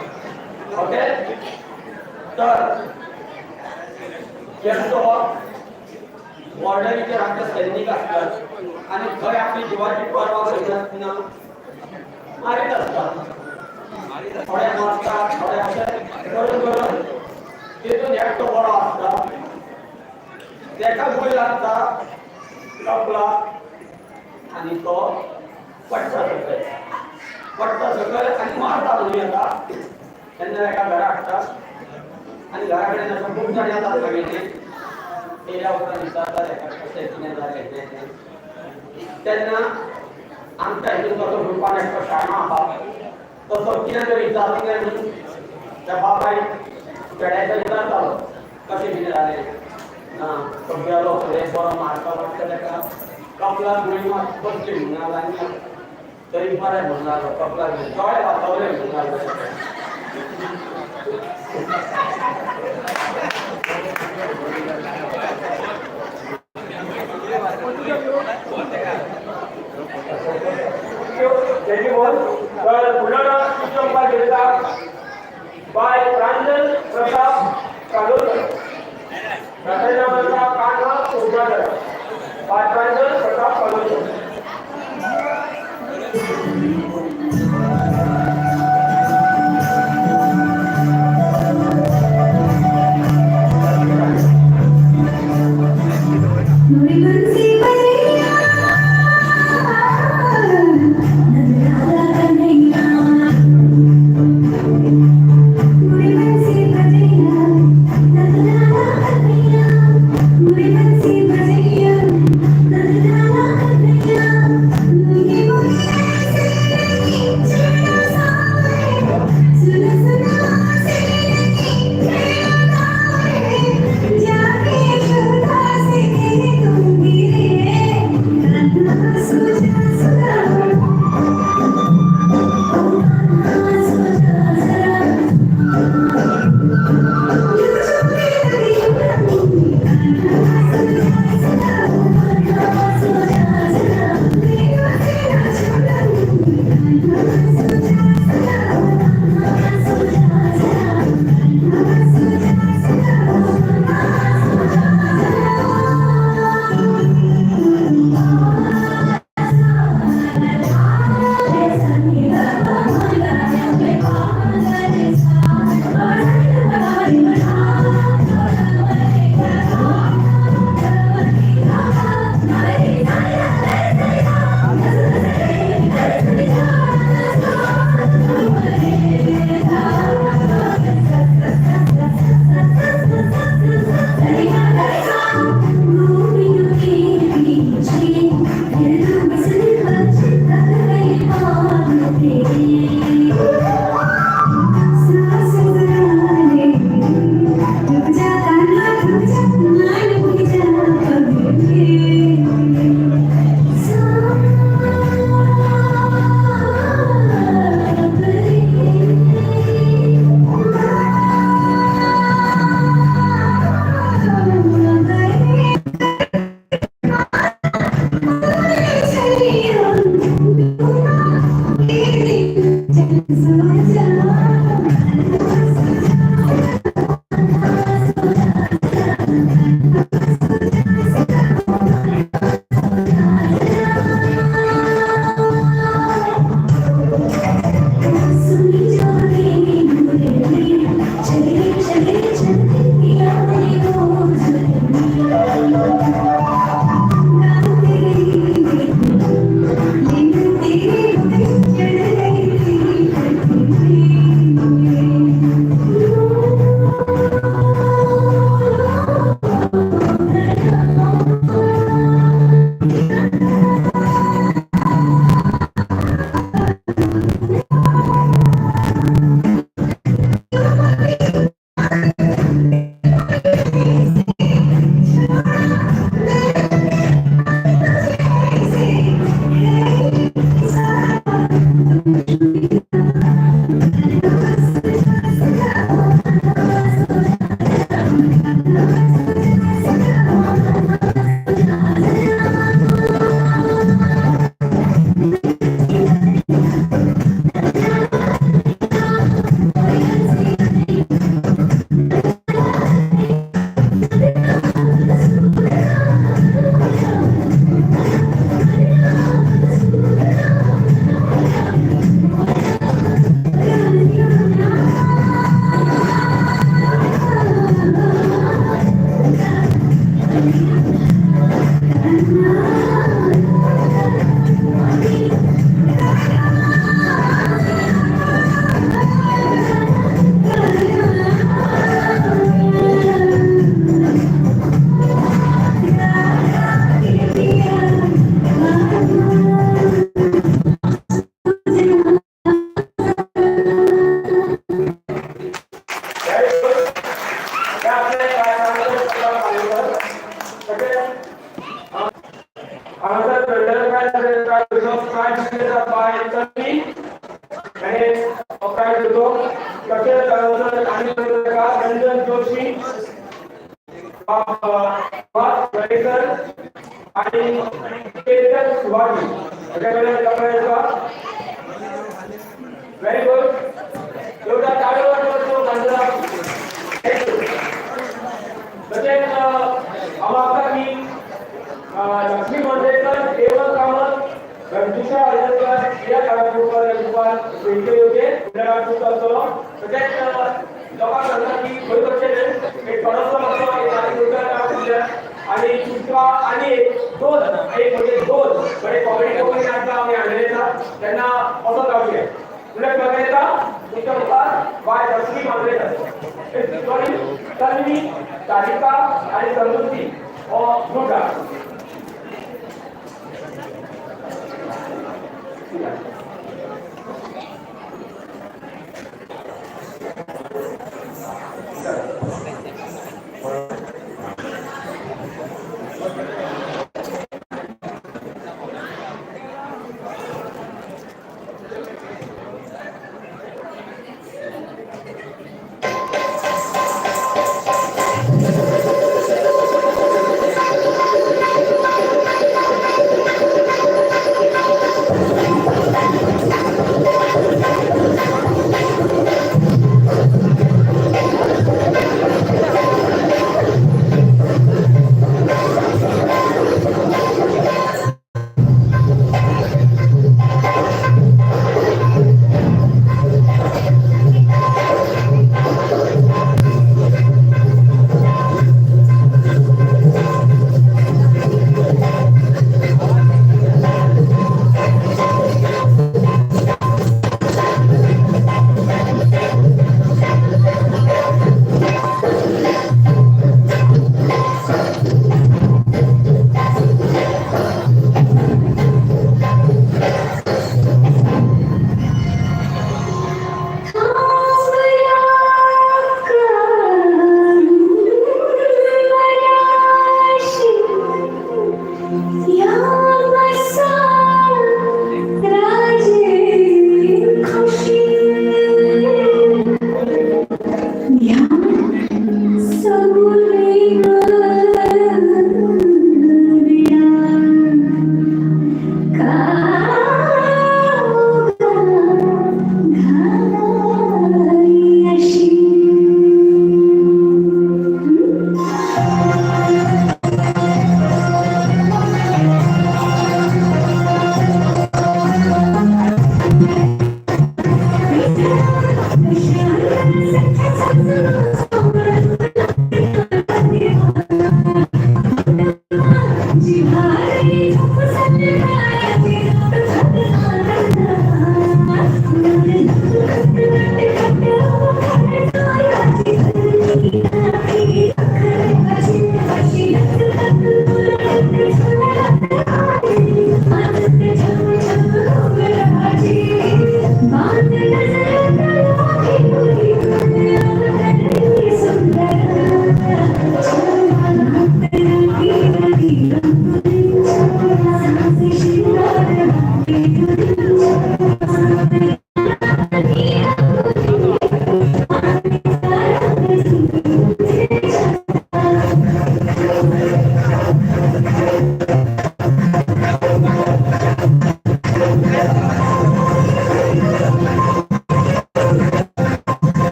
S4: ओके. तर एकटो बॉर्डरीचेर आमचे सैनीक आसतात आनी थंय आपली जिवाची पर्वा करिनासतना मारीत आसतात. थोडे मरतात, थोडे अशें करून करून तितून एकटो बरो आसता, तेका गुळी लागता कपलाक आनी तो पडटा सकयल, पडटा सकयल आनी मारता म्हणूं येता. तेन्ना एका घरा हाडटात आनी घरा कडेन असो खूब जाण येतात. मागीर येयल्या उपरांत विचारतात एका कशें कितें जालें हें तें. तेन्ना आमच्या हितून तसो ग्रुपान एकटो शाणो आसा, तसो कितें तरी विचारूंक जाय म्हणून त्या बापायक चेड्याचेर विचारतालो कशें कितें जालें ना. तो गेलो फुडें बरो मारपाक वाटता ताका, कपलाक गुळी मात बसली म्हणून आनी तरी बरें म्हणून लागलो. कपलाक दोळे वाचवले म्हणून लागलो.
S1: Thank you all. तर फुडलो स्पीच आमकां घेता बाय प्रांजल प्रताप कालोकर. ताचें नांव आसा कान्हा उजागर. बाय प्रांजल प्रताप कालोकर.
S5: मोरी बंसी बजैया नंदलाला कन्हैया, मोरी बंसी बजैया नंदलाला
S1: हर्षल तळवकर आणि रंजन जोशी, गडेकर आणि केतन सुभाजी ह्याच्याकडे. Very good. एवढा टाळ्यो वाजवतो. Thank you. तशेंच हांव मागता की लक्ष्मी मांद्रेकर, देवल कामत, रंजुषा हळदणकर, प्रिया काळापूरकर तुमकां भेटले येवचे फुडल्या काळात तुमकां आसतलो. तशेंच लोकांक सांगता की खंय वचचें न्हय, एक थोडोसो मातसो एक आनी दोन चार आनी तुमकां आनी एक दोन, एक म्हणजे दोन बरे कॉमेडी कोंकणी नाटकां आमी हाडलेली आसा, तेन्ना वचोन रावचें. फुडल्या प्रकार येता तुमच्या मुखार बाय लक्ष्मी मांद्रेकर, सॉरी, तन्वी, तारिका आनी समृद्धी हो ग्रूप डान्स.
S5: Yeah.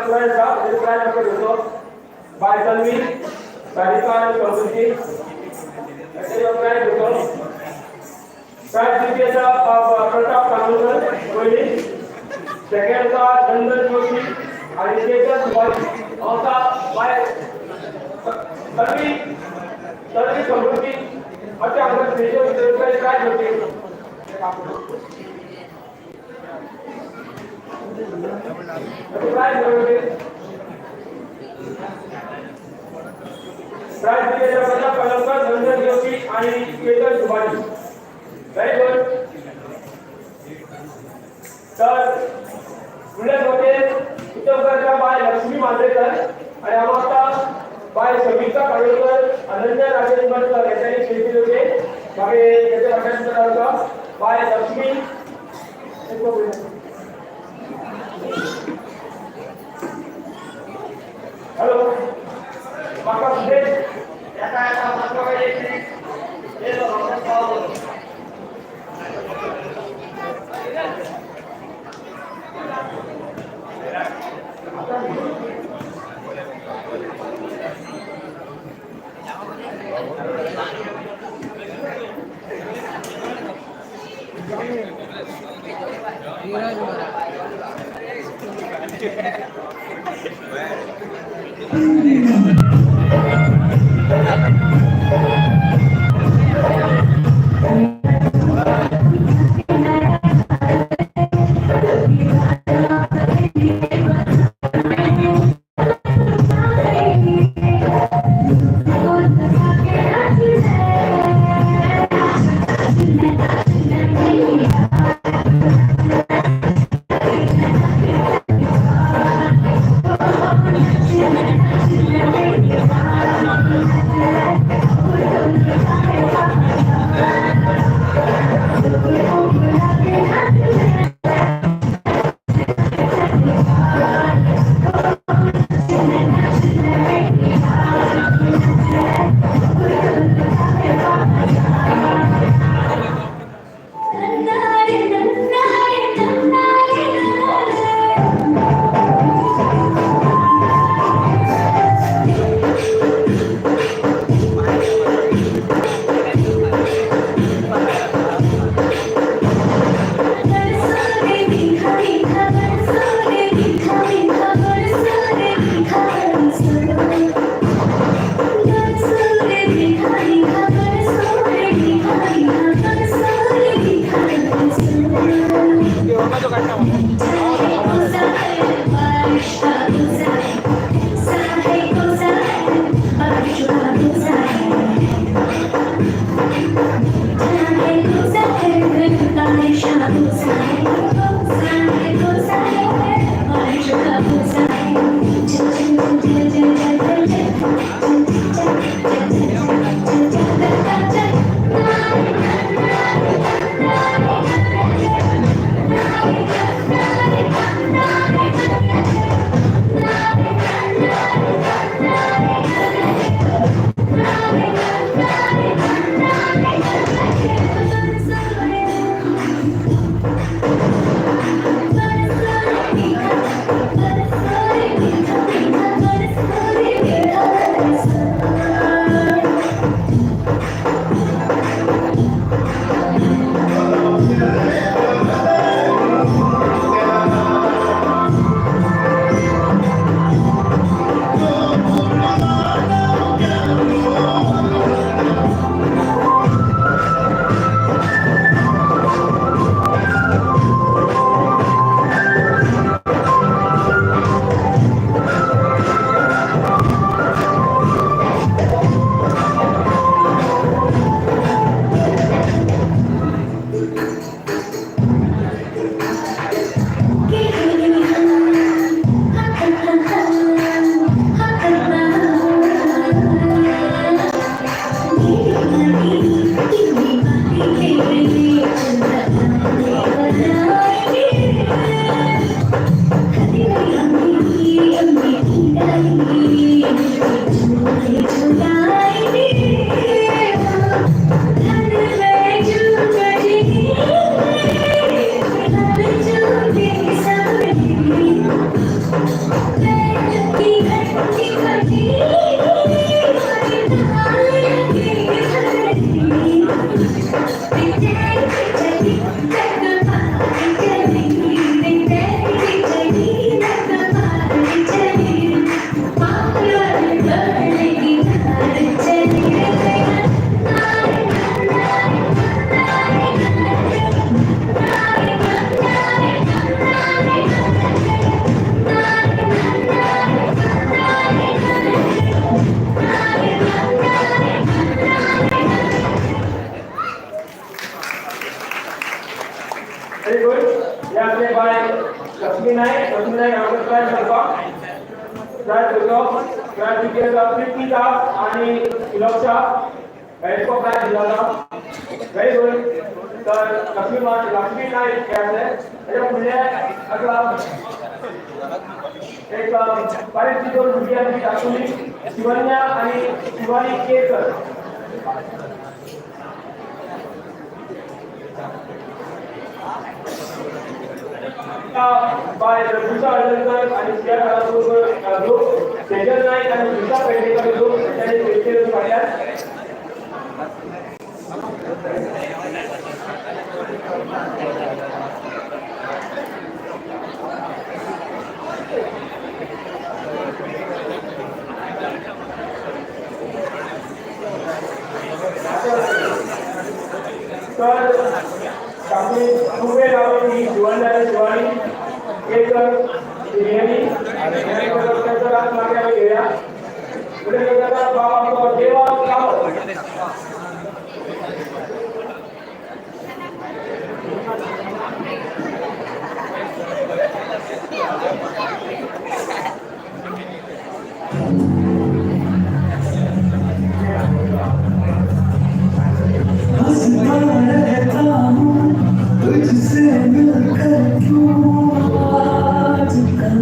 S1: प्रायज आसा, तेजो प्रायज म्हाका घेवचो. बाय तन्वी, सारिका आनी समृद्धी तेजो प्रायज घेवचो. प्रायज दिवपी आसा प्रताप कानोलकर पयली, सेकंड आसा नंदन जोशी आनी चेतन सुभाष. आसा बाय तन्वी, तन्वी समृद्धी मातशें हांगा स्टेजीर प्रायज घेवची. प्रायज घेवची. प्रायज दिवपी आसा प्रताप कानोलकर, नंदन जोशी आनी चेतन सुभाष. Very good. तर फुडल्या सुवातेर उत्तम करता बाय लक्ष्मी मांद्रेकर आनी हांव आतां बाय सविता काडोलकर, अनन्या राजेश मडकर हेंच्यांनी स्टेजीर येवचें. मागीर तेच्या फाटल्यान सुद्दां आसा बाय लक्ष्मी. हॅलो, म्हाका सुदेश
S4: येता येता मातसो एक मिनीट. येयलो रोखडोच पावलो.
S5: Thank you.
S1: प्रायज दिलो. प्रायज दिवपी आसा प्रिती दास आनी सुलक्षा हेंको प्रायज दिला जाता. Very good. तर लक्ष्मी लक्ष्मी नायक हे आसले. ताच्या फुडले आसा एक बारीकशी दोन भुरगीं आसा ती दाखोवली, शिवन्या आनी शिवानी केरकर. बाय रघुषा हळदणकर आणि सिया खालापूरकर ग्रुप, तेजल नाईक आणि सुषा पेडणेकर ग्रुप त्यांनी पेडणेकर फाटल्यान. तर आपली उभे लावून ही शिवण शिवानी केकर बिर्याणी त्याचा रात मागे आम्ही घेऊया. पुढे बाबा आमचो देवा कामत.
S7: हंसता रहता हूँ तुझसे मिलकर क्यों आजकल,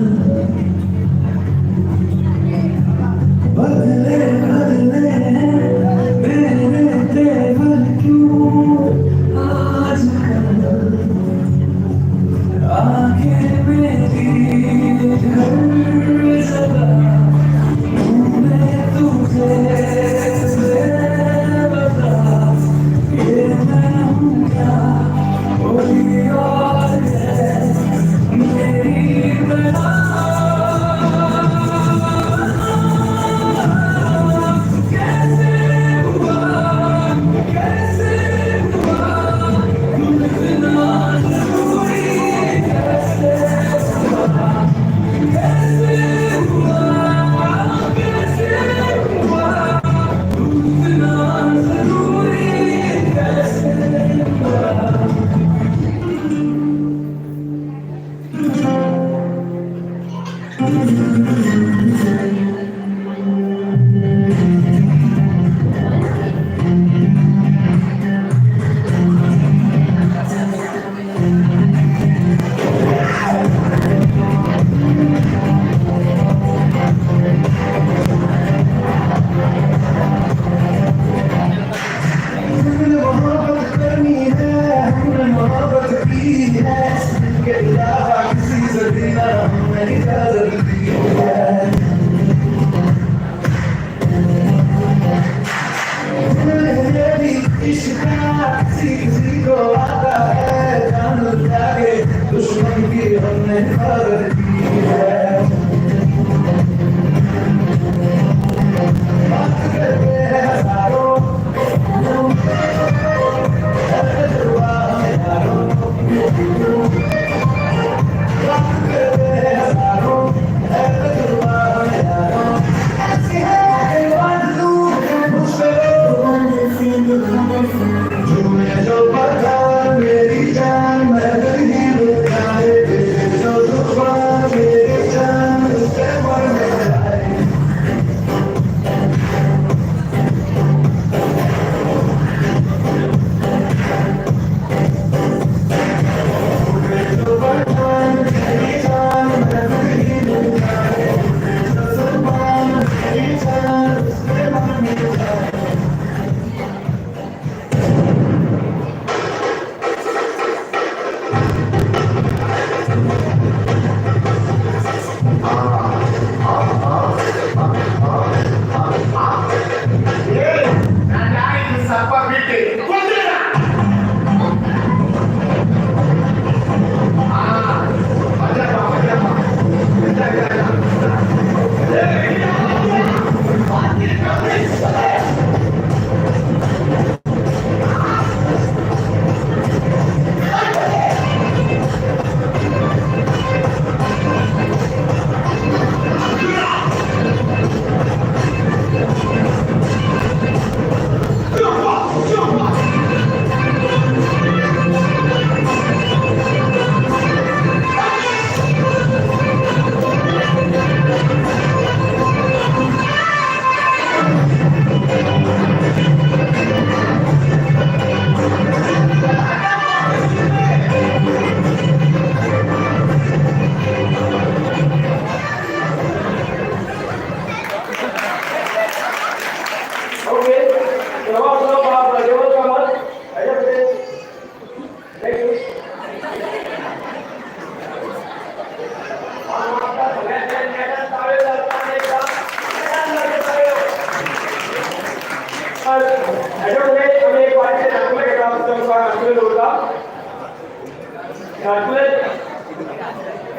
S1: नाटकुले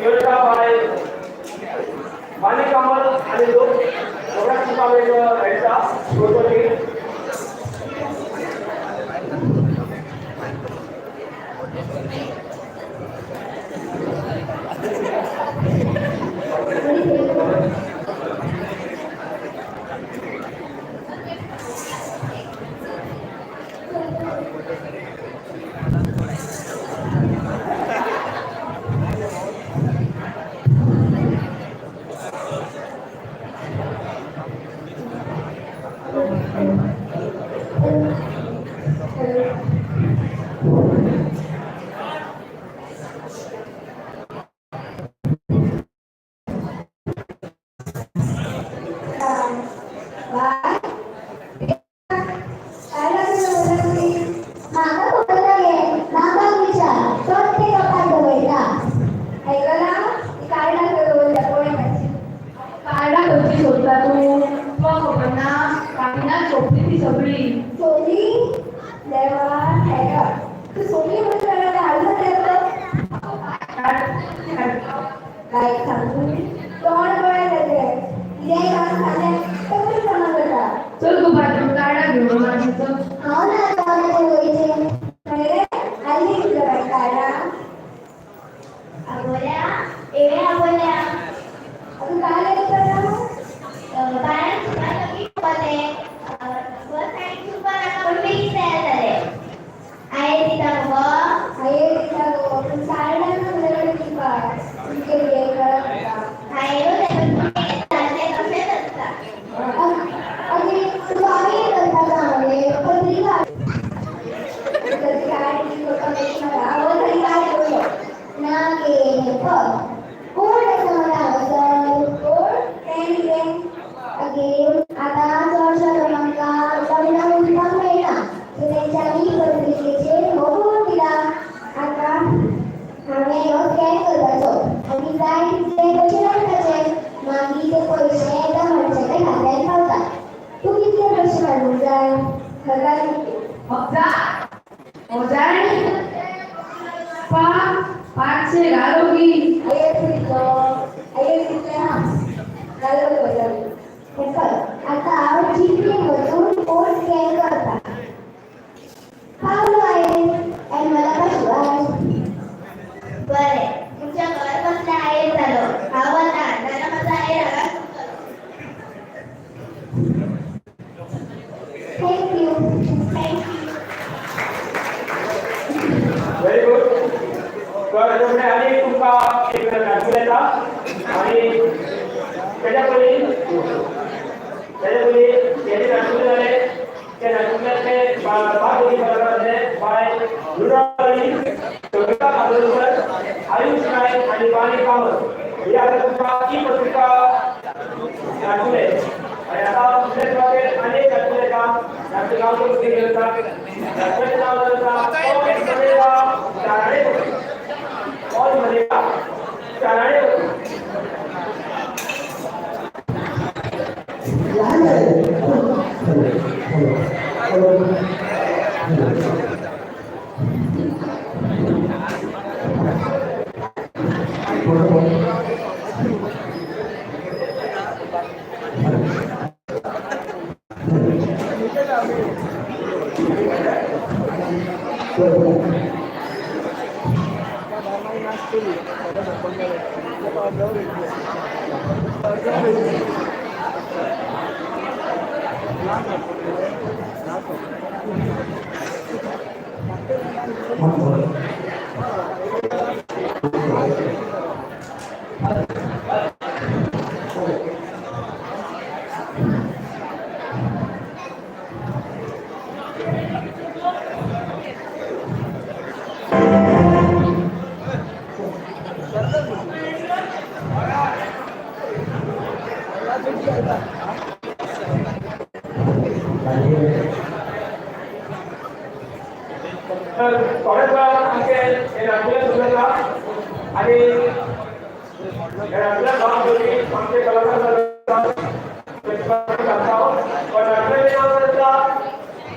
S1: योजना बाय बानी कामत आणि लोक सगळ्यात तुमकां मेळटा गोरगोटी.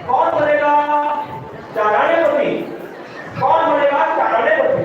S4: कौन बनेगा चाराणे पति, कौन बनेगा चाराणे पति।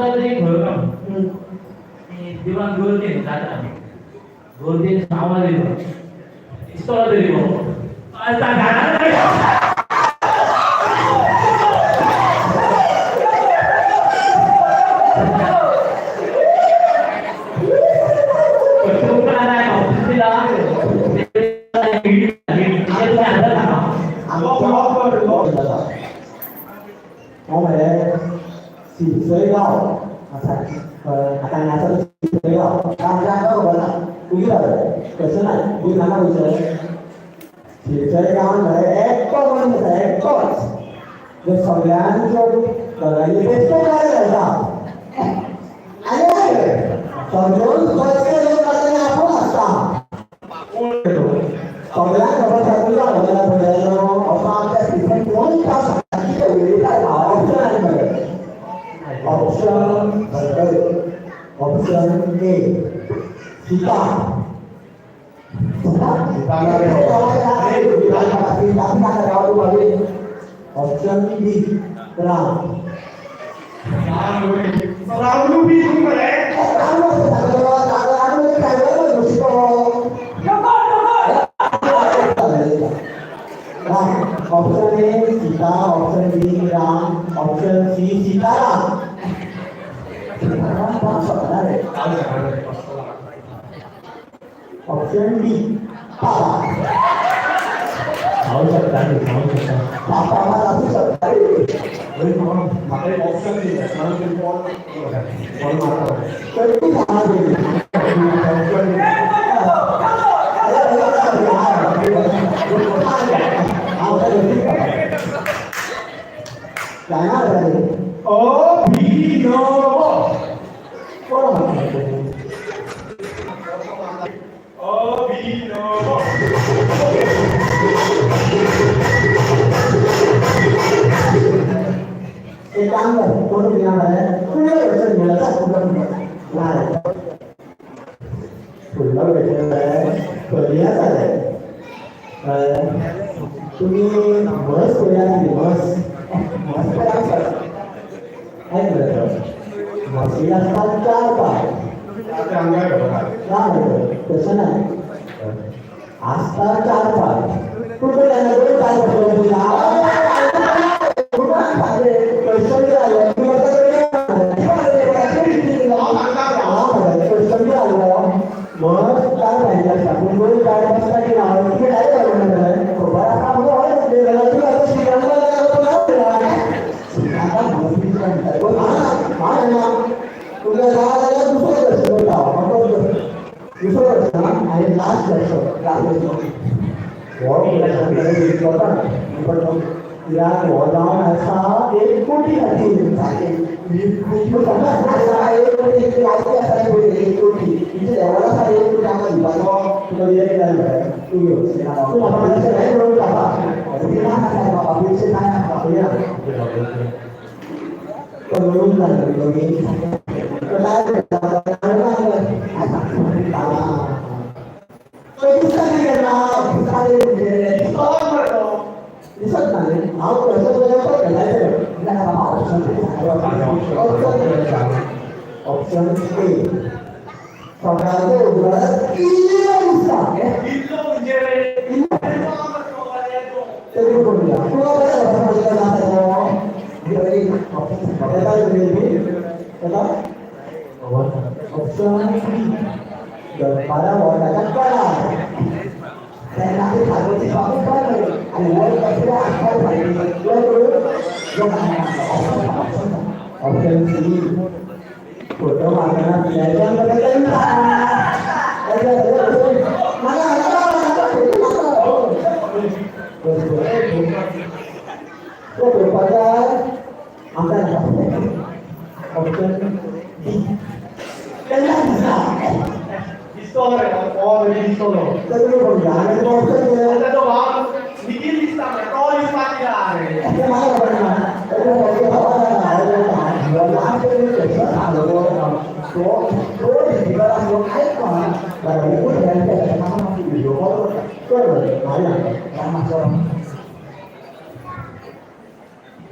S6: आसता एक खबर देवान गर्दी जाता गर्दीन आवाज येतो दिसतलो तरी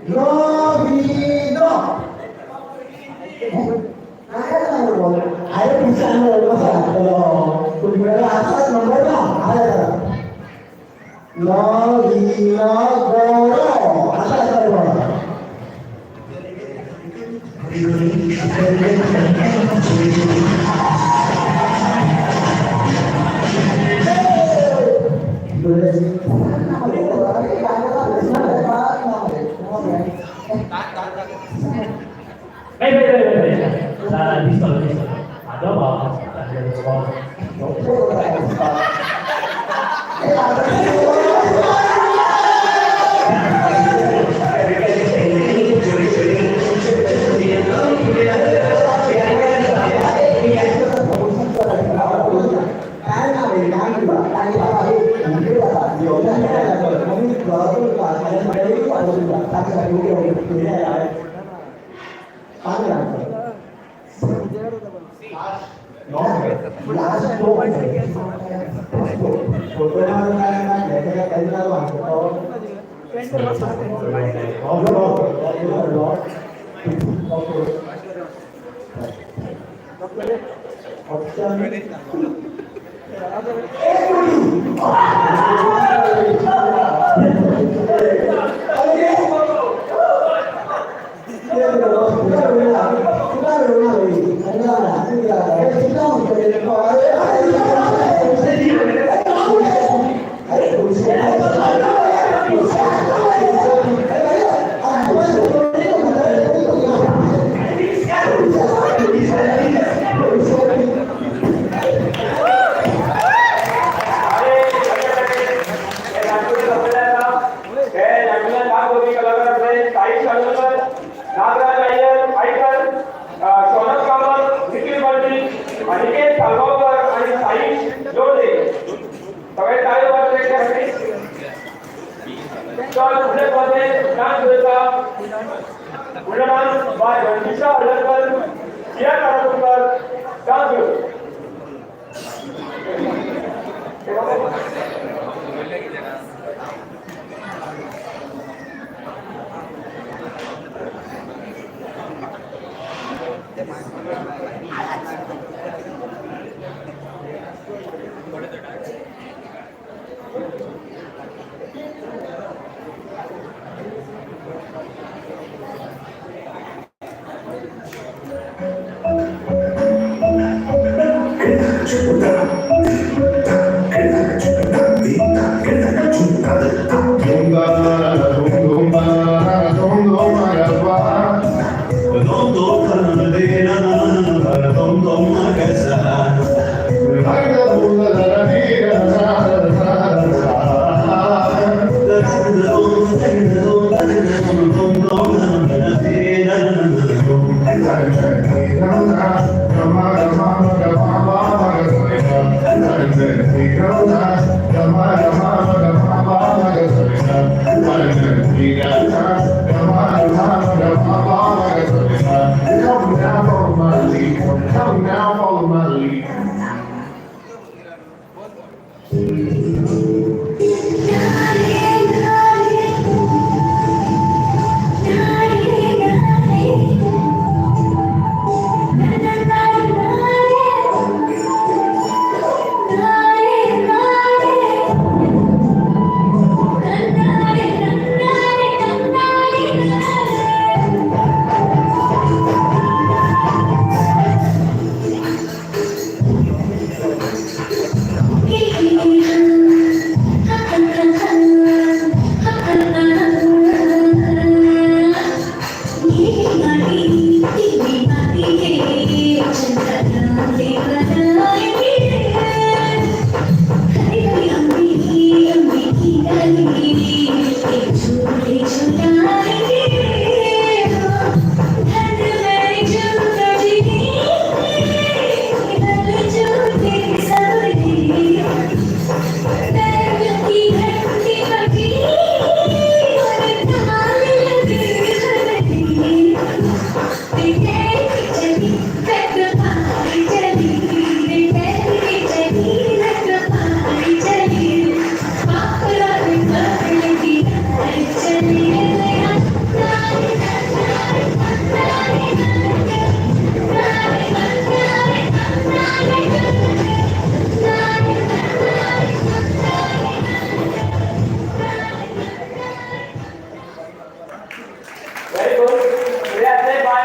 S8: No, no.
S9: Come now, follow my lead.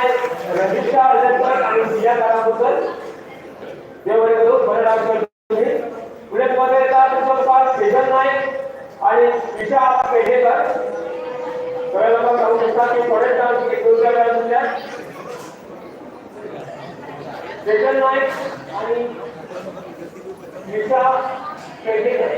S1: बाय रजिशा अर्जनकर आणि सिया कारापुरकर. देव बरें करूं, बरें डान्स करता तुमी. फुडें सुवातेर येता तुमचो मुखार सेजल नायक आणि ईशा पेडणेकर. सगळ्या लोकांक सांगूंक सोदता की थोडे डान्स एक दोन चार डान्स उरल्यात. सेजल नायक आणि ईशा पेडणेकर.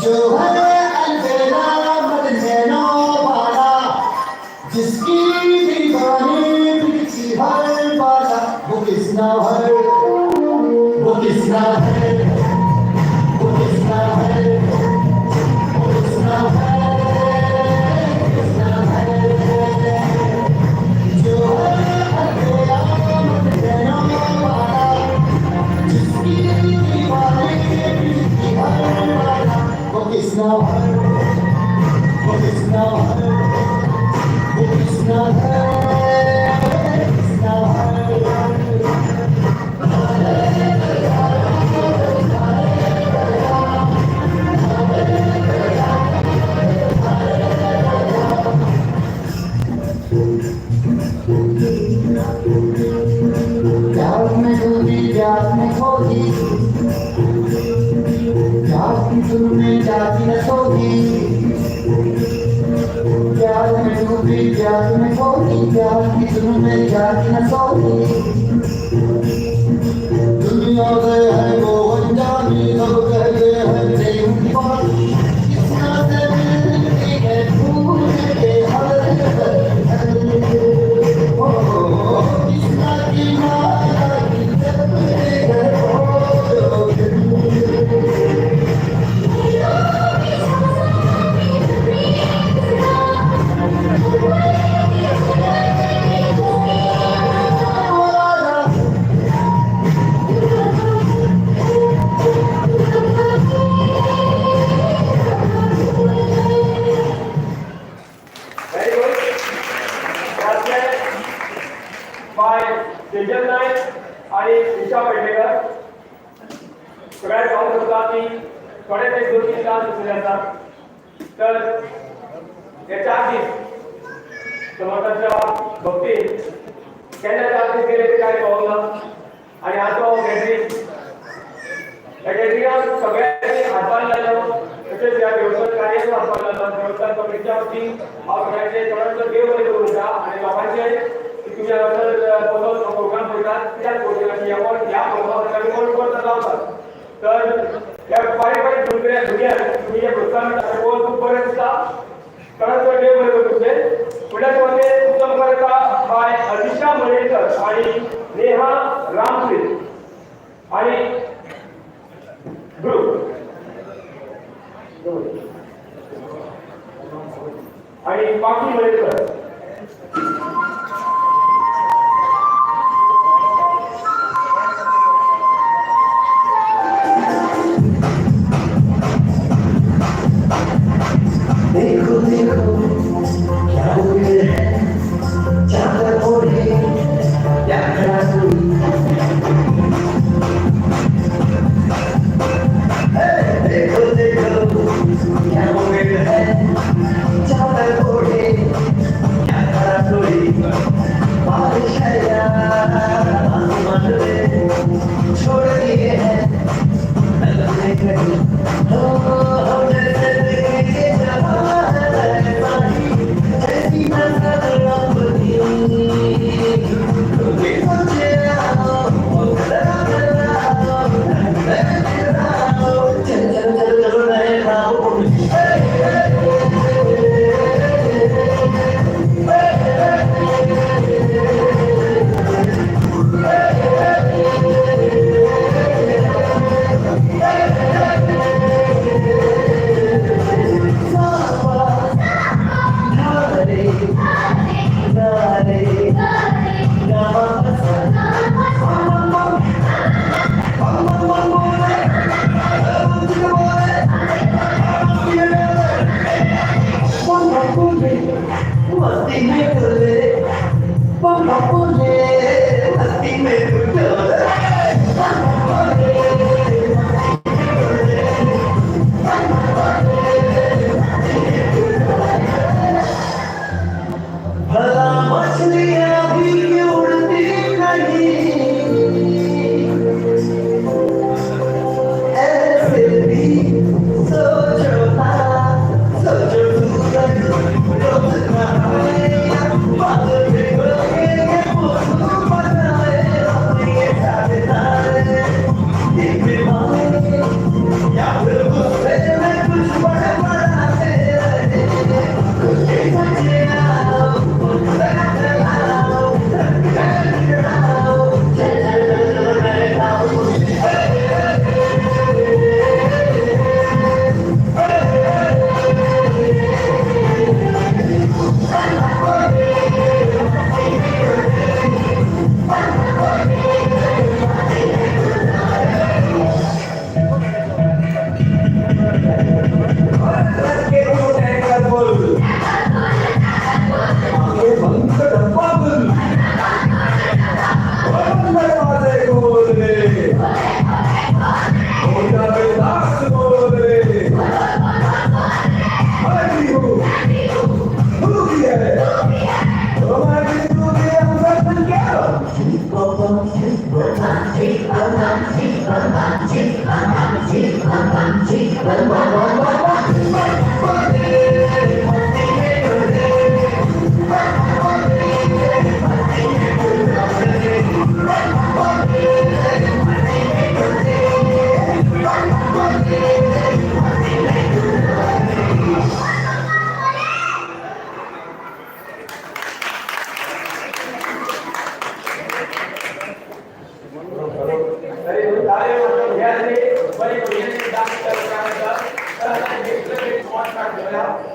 S10: जो है अलबेला मदनैनो वाला, जिसकी दीवानी पीछे हर वाला, वो किसना है, वो किसना है, वो किसना है, वो किसना है, किसना है। जो है अलबेला मदनैनो वाला, जिसकी दीवानी पीछे हर वाला, वो किसना है, वो किसना है, वो किसना है, किसना है। प्यार में डूबी प्यार में खोई, प्यार की धुन में जाती न सोई, प्यार में डूबी प्यार में खोई, प्यार की धुन में जाती न सोई। दुनिया से है वो अनजानी, सब कहते हैं प्रेम की बात, किसना से मिलती है फूल के हर हर। ओ किसना की माला की जपते है वो दिन।
S1: Very good. Bye Sejal Naik आणि ईशा पेडणेकर. सगळ्यांक सांगूंक सोदता की थोडे एक दोन तीन डान्स दुसरे आसात. तर हे 4 दीस समर्थाच्या भक्तीन केन्ना 4 दीस गेले ते कांय कळोंक ना. आनी आतां हो गॅदरींग, ह्या गॅदरिंगाक सगळ्यांनी हातभार लायलो, तशेंच ह्या देवस्थान कार्याक हातभार लायलो. देवस्थान कमिटीच्या वतीन हांव सगळ्यांचे चडांत चड देव बरें करूं म्हणटा आनी लोकांचे की तुमी हांगासर बसोन प्रोग्राम पळयतात, कित्याक पळोवचे की ह्या प्रोग्रामा आमी कोण कोण लावतात. तर ह्या बारीक बारीक भुरग्यांक तुमी जें प्रोत्साहन दिता तें पळोवन खूब बरें दिसता. चडांत चड देव बरें करूं तुमचें. फुडल्या सुवातेर तुमच्या मुखार येता बाय अदिशा मणेरकर आणि नेहा रामप्रीत आणि ग्रुप आणि पाखी मणेरकर.
S7: देखो देखो क्या मुमकिन है, चादर ओढ़े या खड़ा कोई। देखो देखो क्या मुमकिन है, चादर ओढ़े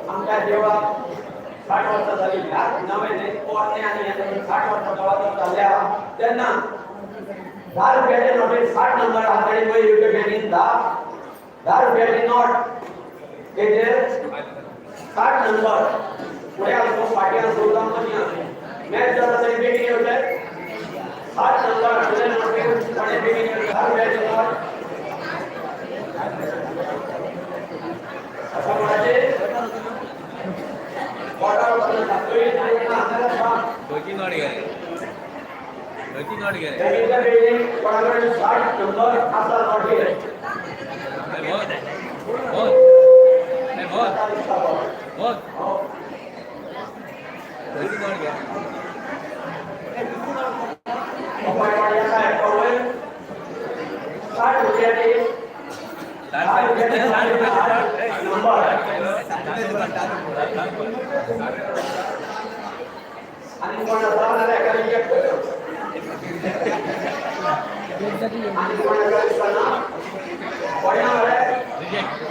S4: आमच्या देवळाक 60 वर्सां जाली, नवें न्हय पोरणे आनी 60 वर्सां जवळ जाल्ले आहा. तेन्ना 10 रुपयाचे नोटीर 60 नंबर आहा, ताणी वयर येवचे बेगीन. 10 रुपयाची नोट तेजेर 60 नंबर, फुडें आसूं फाटीं आसूं जावं मदीं आसूं, मॅच जाता ताणी बेगीन येवचे. 60 नंबर आशिल्ले नोटीर कोणें बेगीन येवचे. 10 रुपयाची नोट अशा कोणाचे कोणाकडे 60 नंबर आसा नोटीर. साठ रुपयाचे 10 रुपयाचे 60 नंबर आणि कोण आसा जाल्यार एका रिजेक्ट करता आनी कोण आसा दिसना पडना मरे,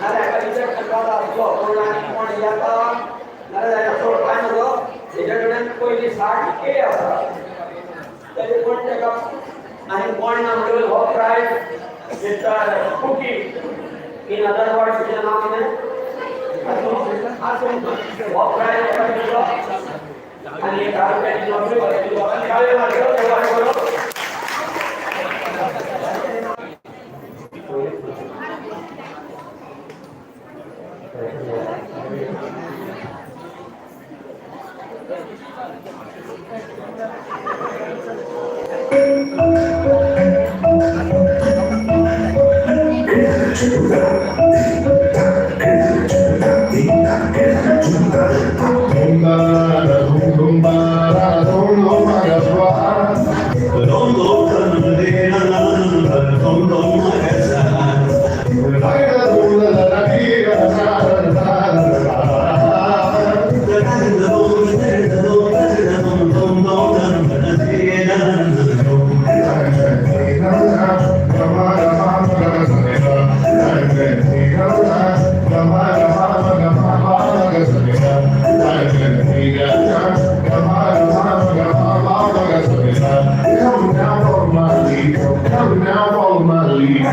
S4: नाजाल्यार एका रिजेक्ट करपाचो आसलो कोण आनी कोण येता नाजाल्यार सोड कांय नजो. तेजे कडेन पयलीं 60 ए आसा, तेजे कोण तेका आनी कोण ना म्हणून हो prize mister Cookie in other word तुजें नांव कितें आसूं, हो प्रायज एका दिलो आनी 10 रुपयाची नोकरी दिलो. काळ्यो मारच्यो तेव्हा करो.
S9: Come now, follow my lead.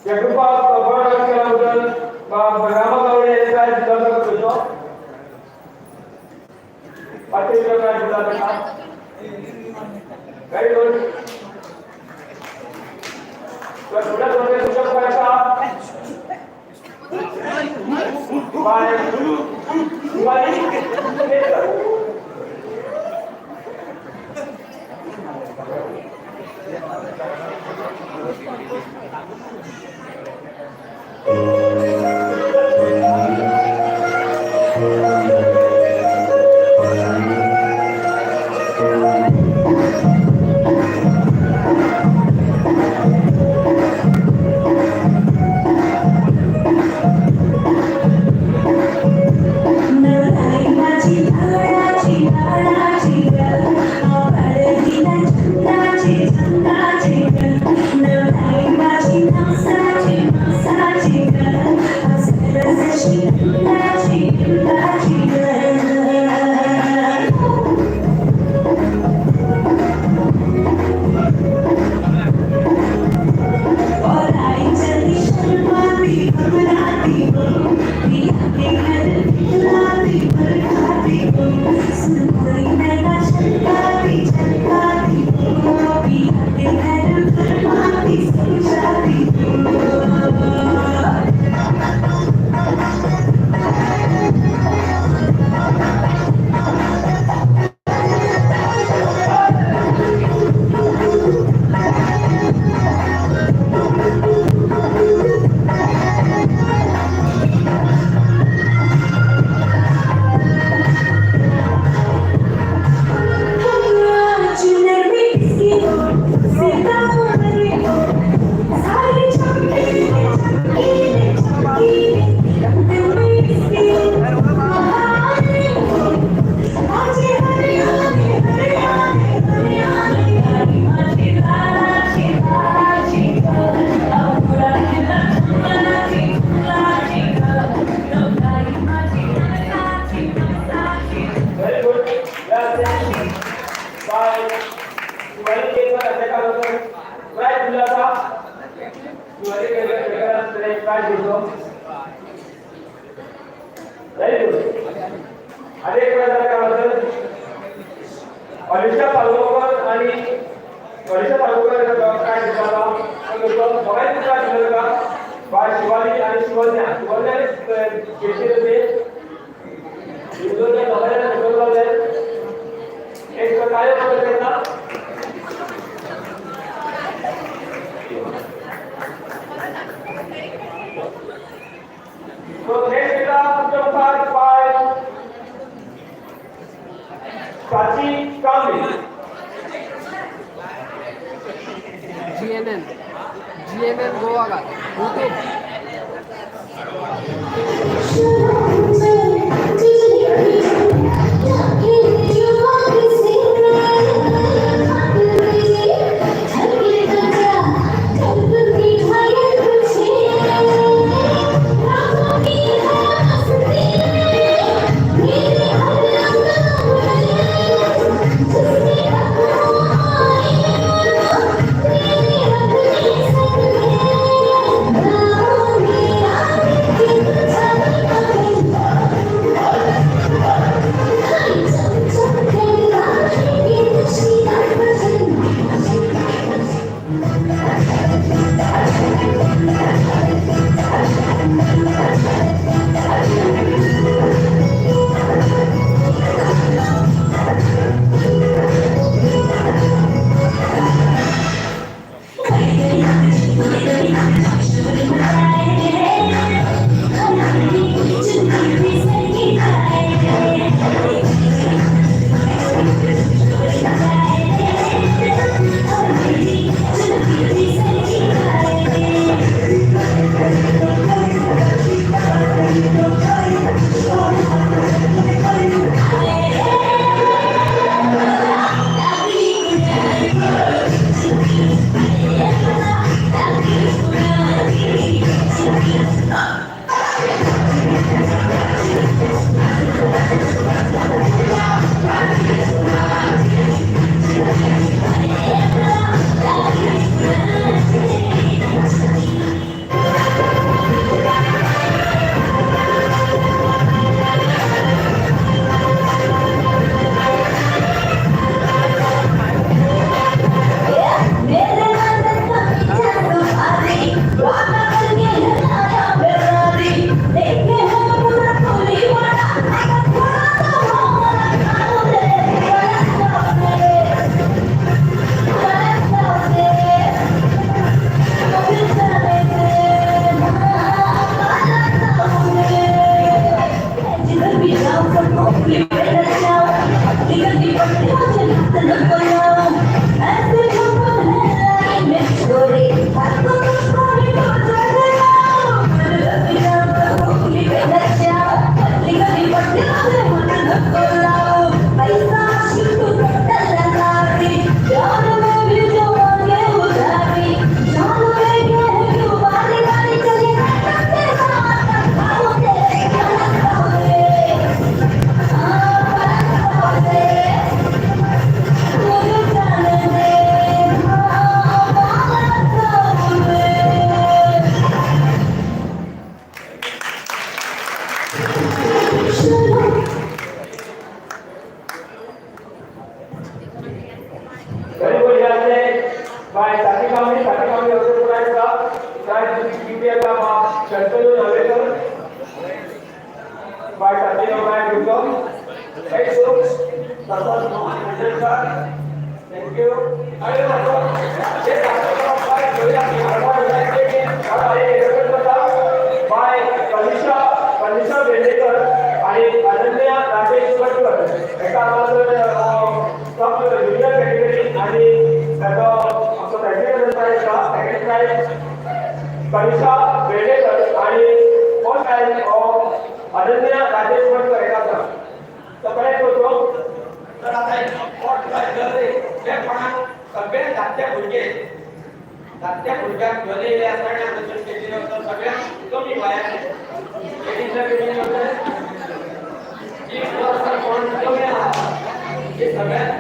S1: ह्या ग्रुपाक बरो डान्स केल्या बद्दल रामा गावडे प्रायज दिता करचो 500 रुपया प्रायज दिता ताका. Very good. तर फुडें तुमच्या मुखार आसा by Shivali Ketkar. Very good. By Shivali Ketkar हांच्या प्रायज दिल्लो आसा. शिवाली केतकरान प्रायज दिलो. Very good. आनी एक प्रायज जाल्या कारणान अलिशा पालवकर आनी अलिशा पालवकर प्रायज दिल्लो आसा. दोगांयकूय प्रायज दिल्लो आसा बाय शिवाली आनी शिवन्या. शिवन्या केशी ते एक कार्य करता. So next येता तुमच्या मुखार बाय Sachi Kamble.
S11: GNN GNN Goa का YouTube.
S5: Thank you.
S4: भुरगो राईट सो तसोच Mohan thank you.
S1: Bye Kanisha Kanisha Bendekar आणि अनन्या राजेश वटकर एका हांगासर सब ज्युनियर कॅटेगरी आणि ताजो आमचो प्रेसिडेंट प्रायज आसा सेकंड प्रायज कनिषा बेंडेकर आणि फर्स्ट प्रायज हो अनन्या राजेश वटकर हेका आसा. सगळ्यांक करतो.
S4: तर आता एक फर्स्ट प्रायज जे कोणाक सगळे धाकटे भुरगे धाकट्या भुरग्यांक घेवन येयले आसा आनी हांगासर स्टेजीर वचून सगळ्यांक कमी वयान जी वर्सां कोण कमी आहा ती सगळ्यांत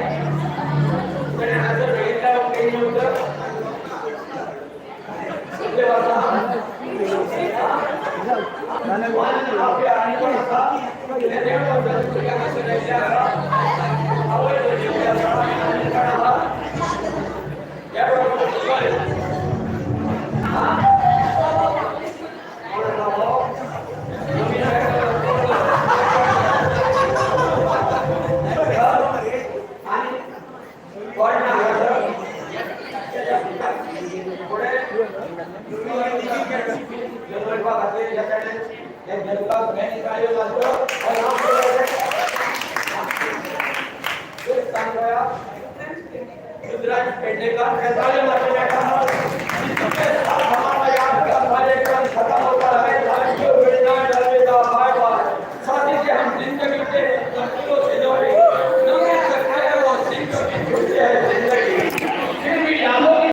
S4: ताणें हांगासर मेळिल्ल्या केली उतर कितले वर्सां 1.5 year आनी कोण आसा देड वर्सांचे भुरगे हांगासर येयल्ले आसा आवय भुरगीं आसा आनी कोण आसा ह्या बरोबर कोण आसा हो? आनी कोण ना हांगासर फुडें जनवडपा खातीर ह्या कारणान हे जनता सगळ्यांनी टाळयो मारच्यो. ऋतुराज पेडणेकर हे टाळयो मारच्यो. हमारा याद का कार्यक्रम खत्म होता है. Thank you, good night, अलविदा, बाय बाय. साथी जी, हम जिंदगी के तस्वीरों से जोड़े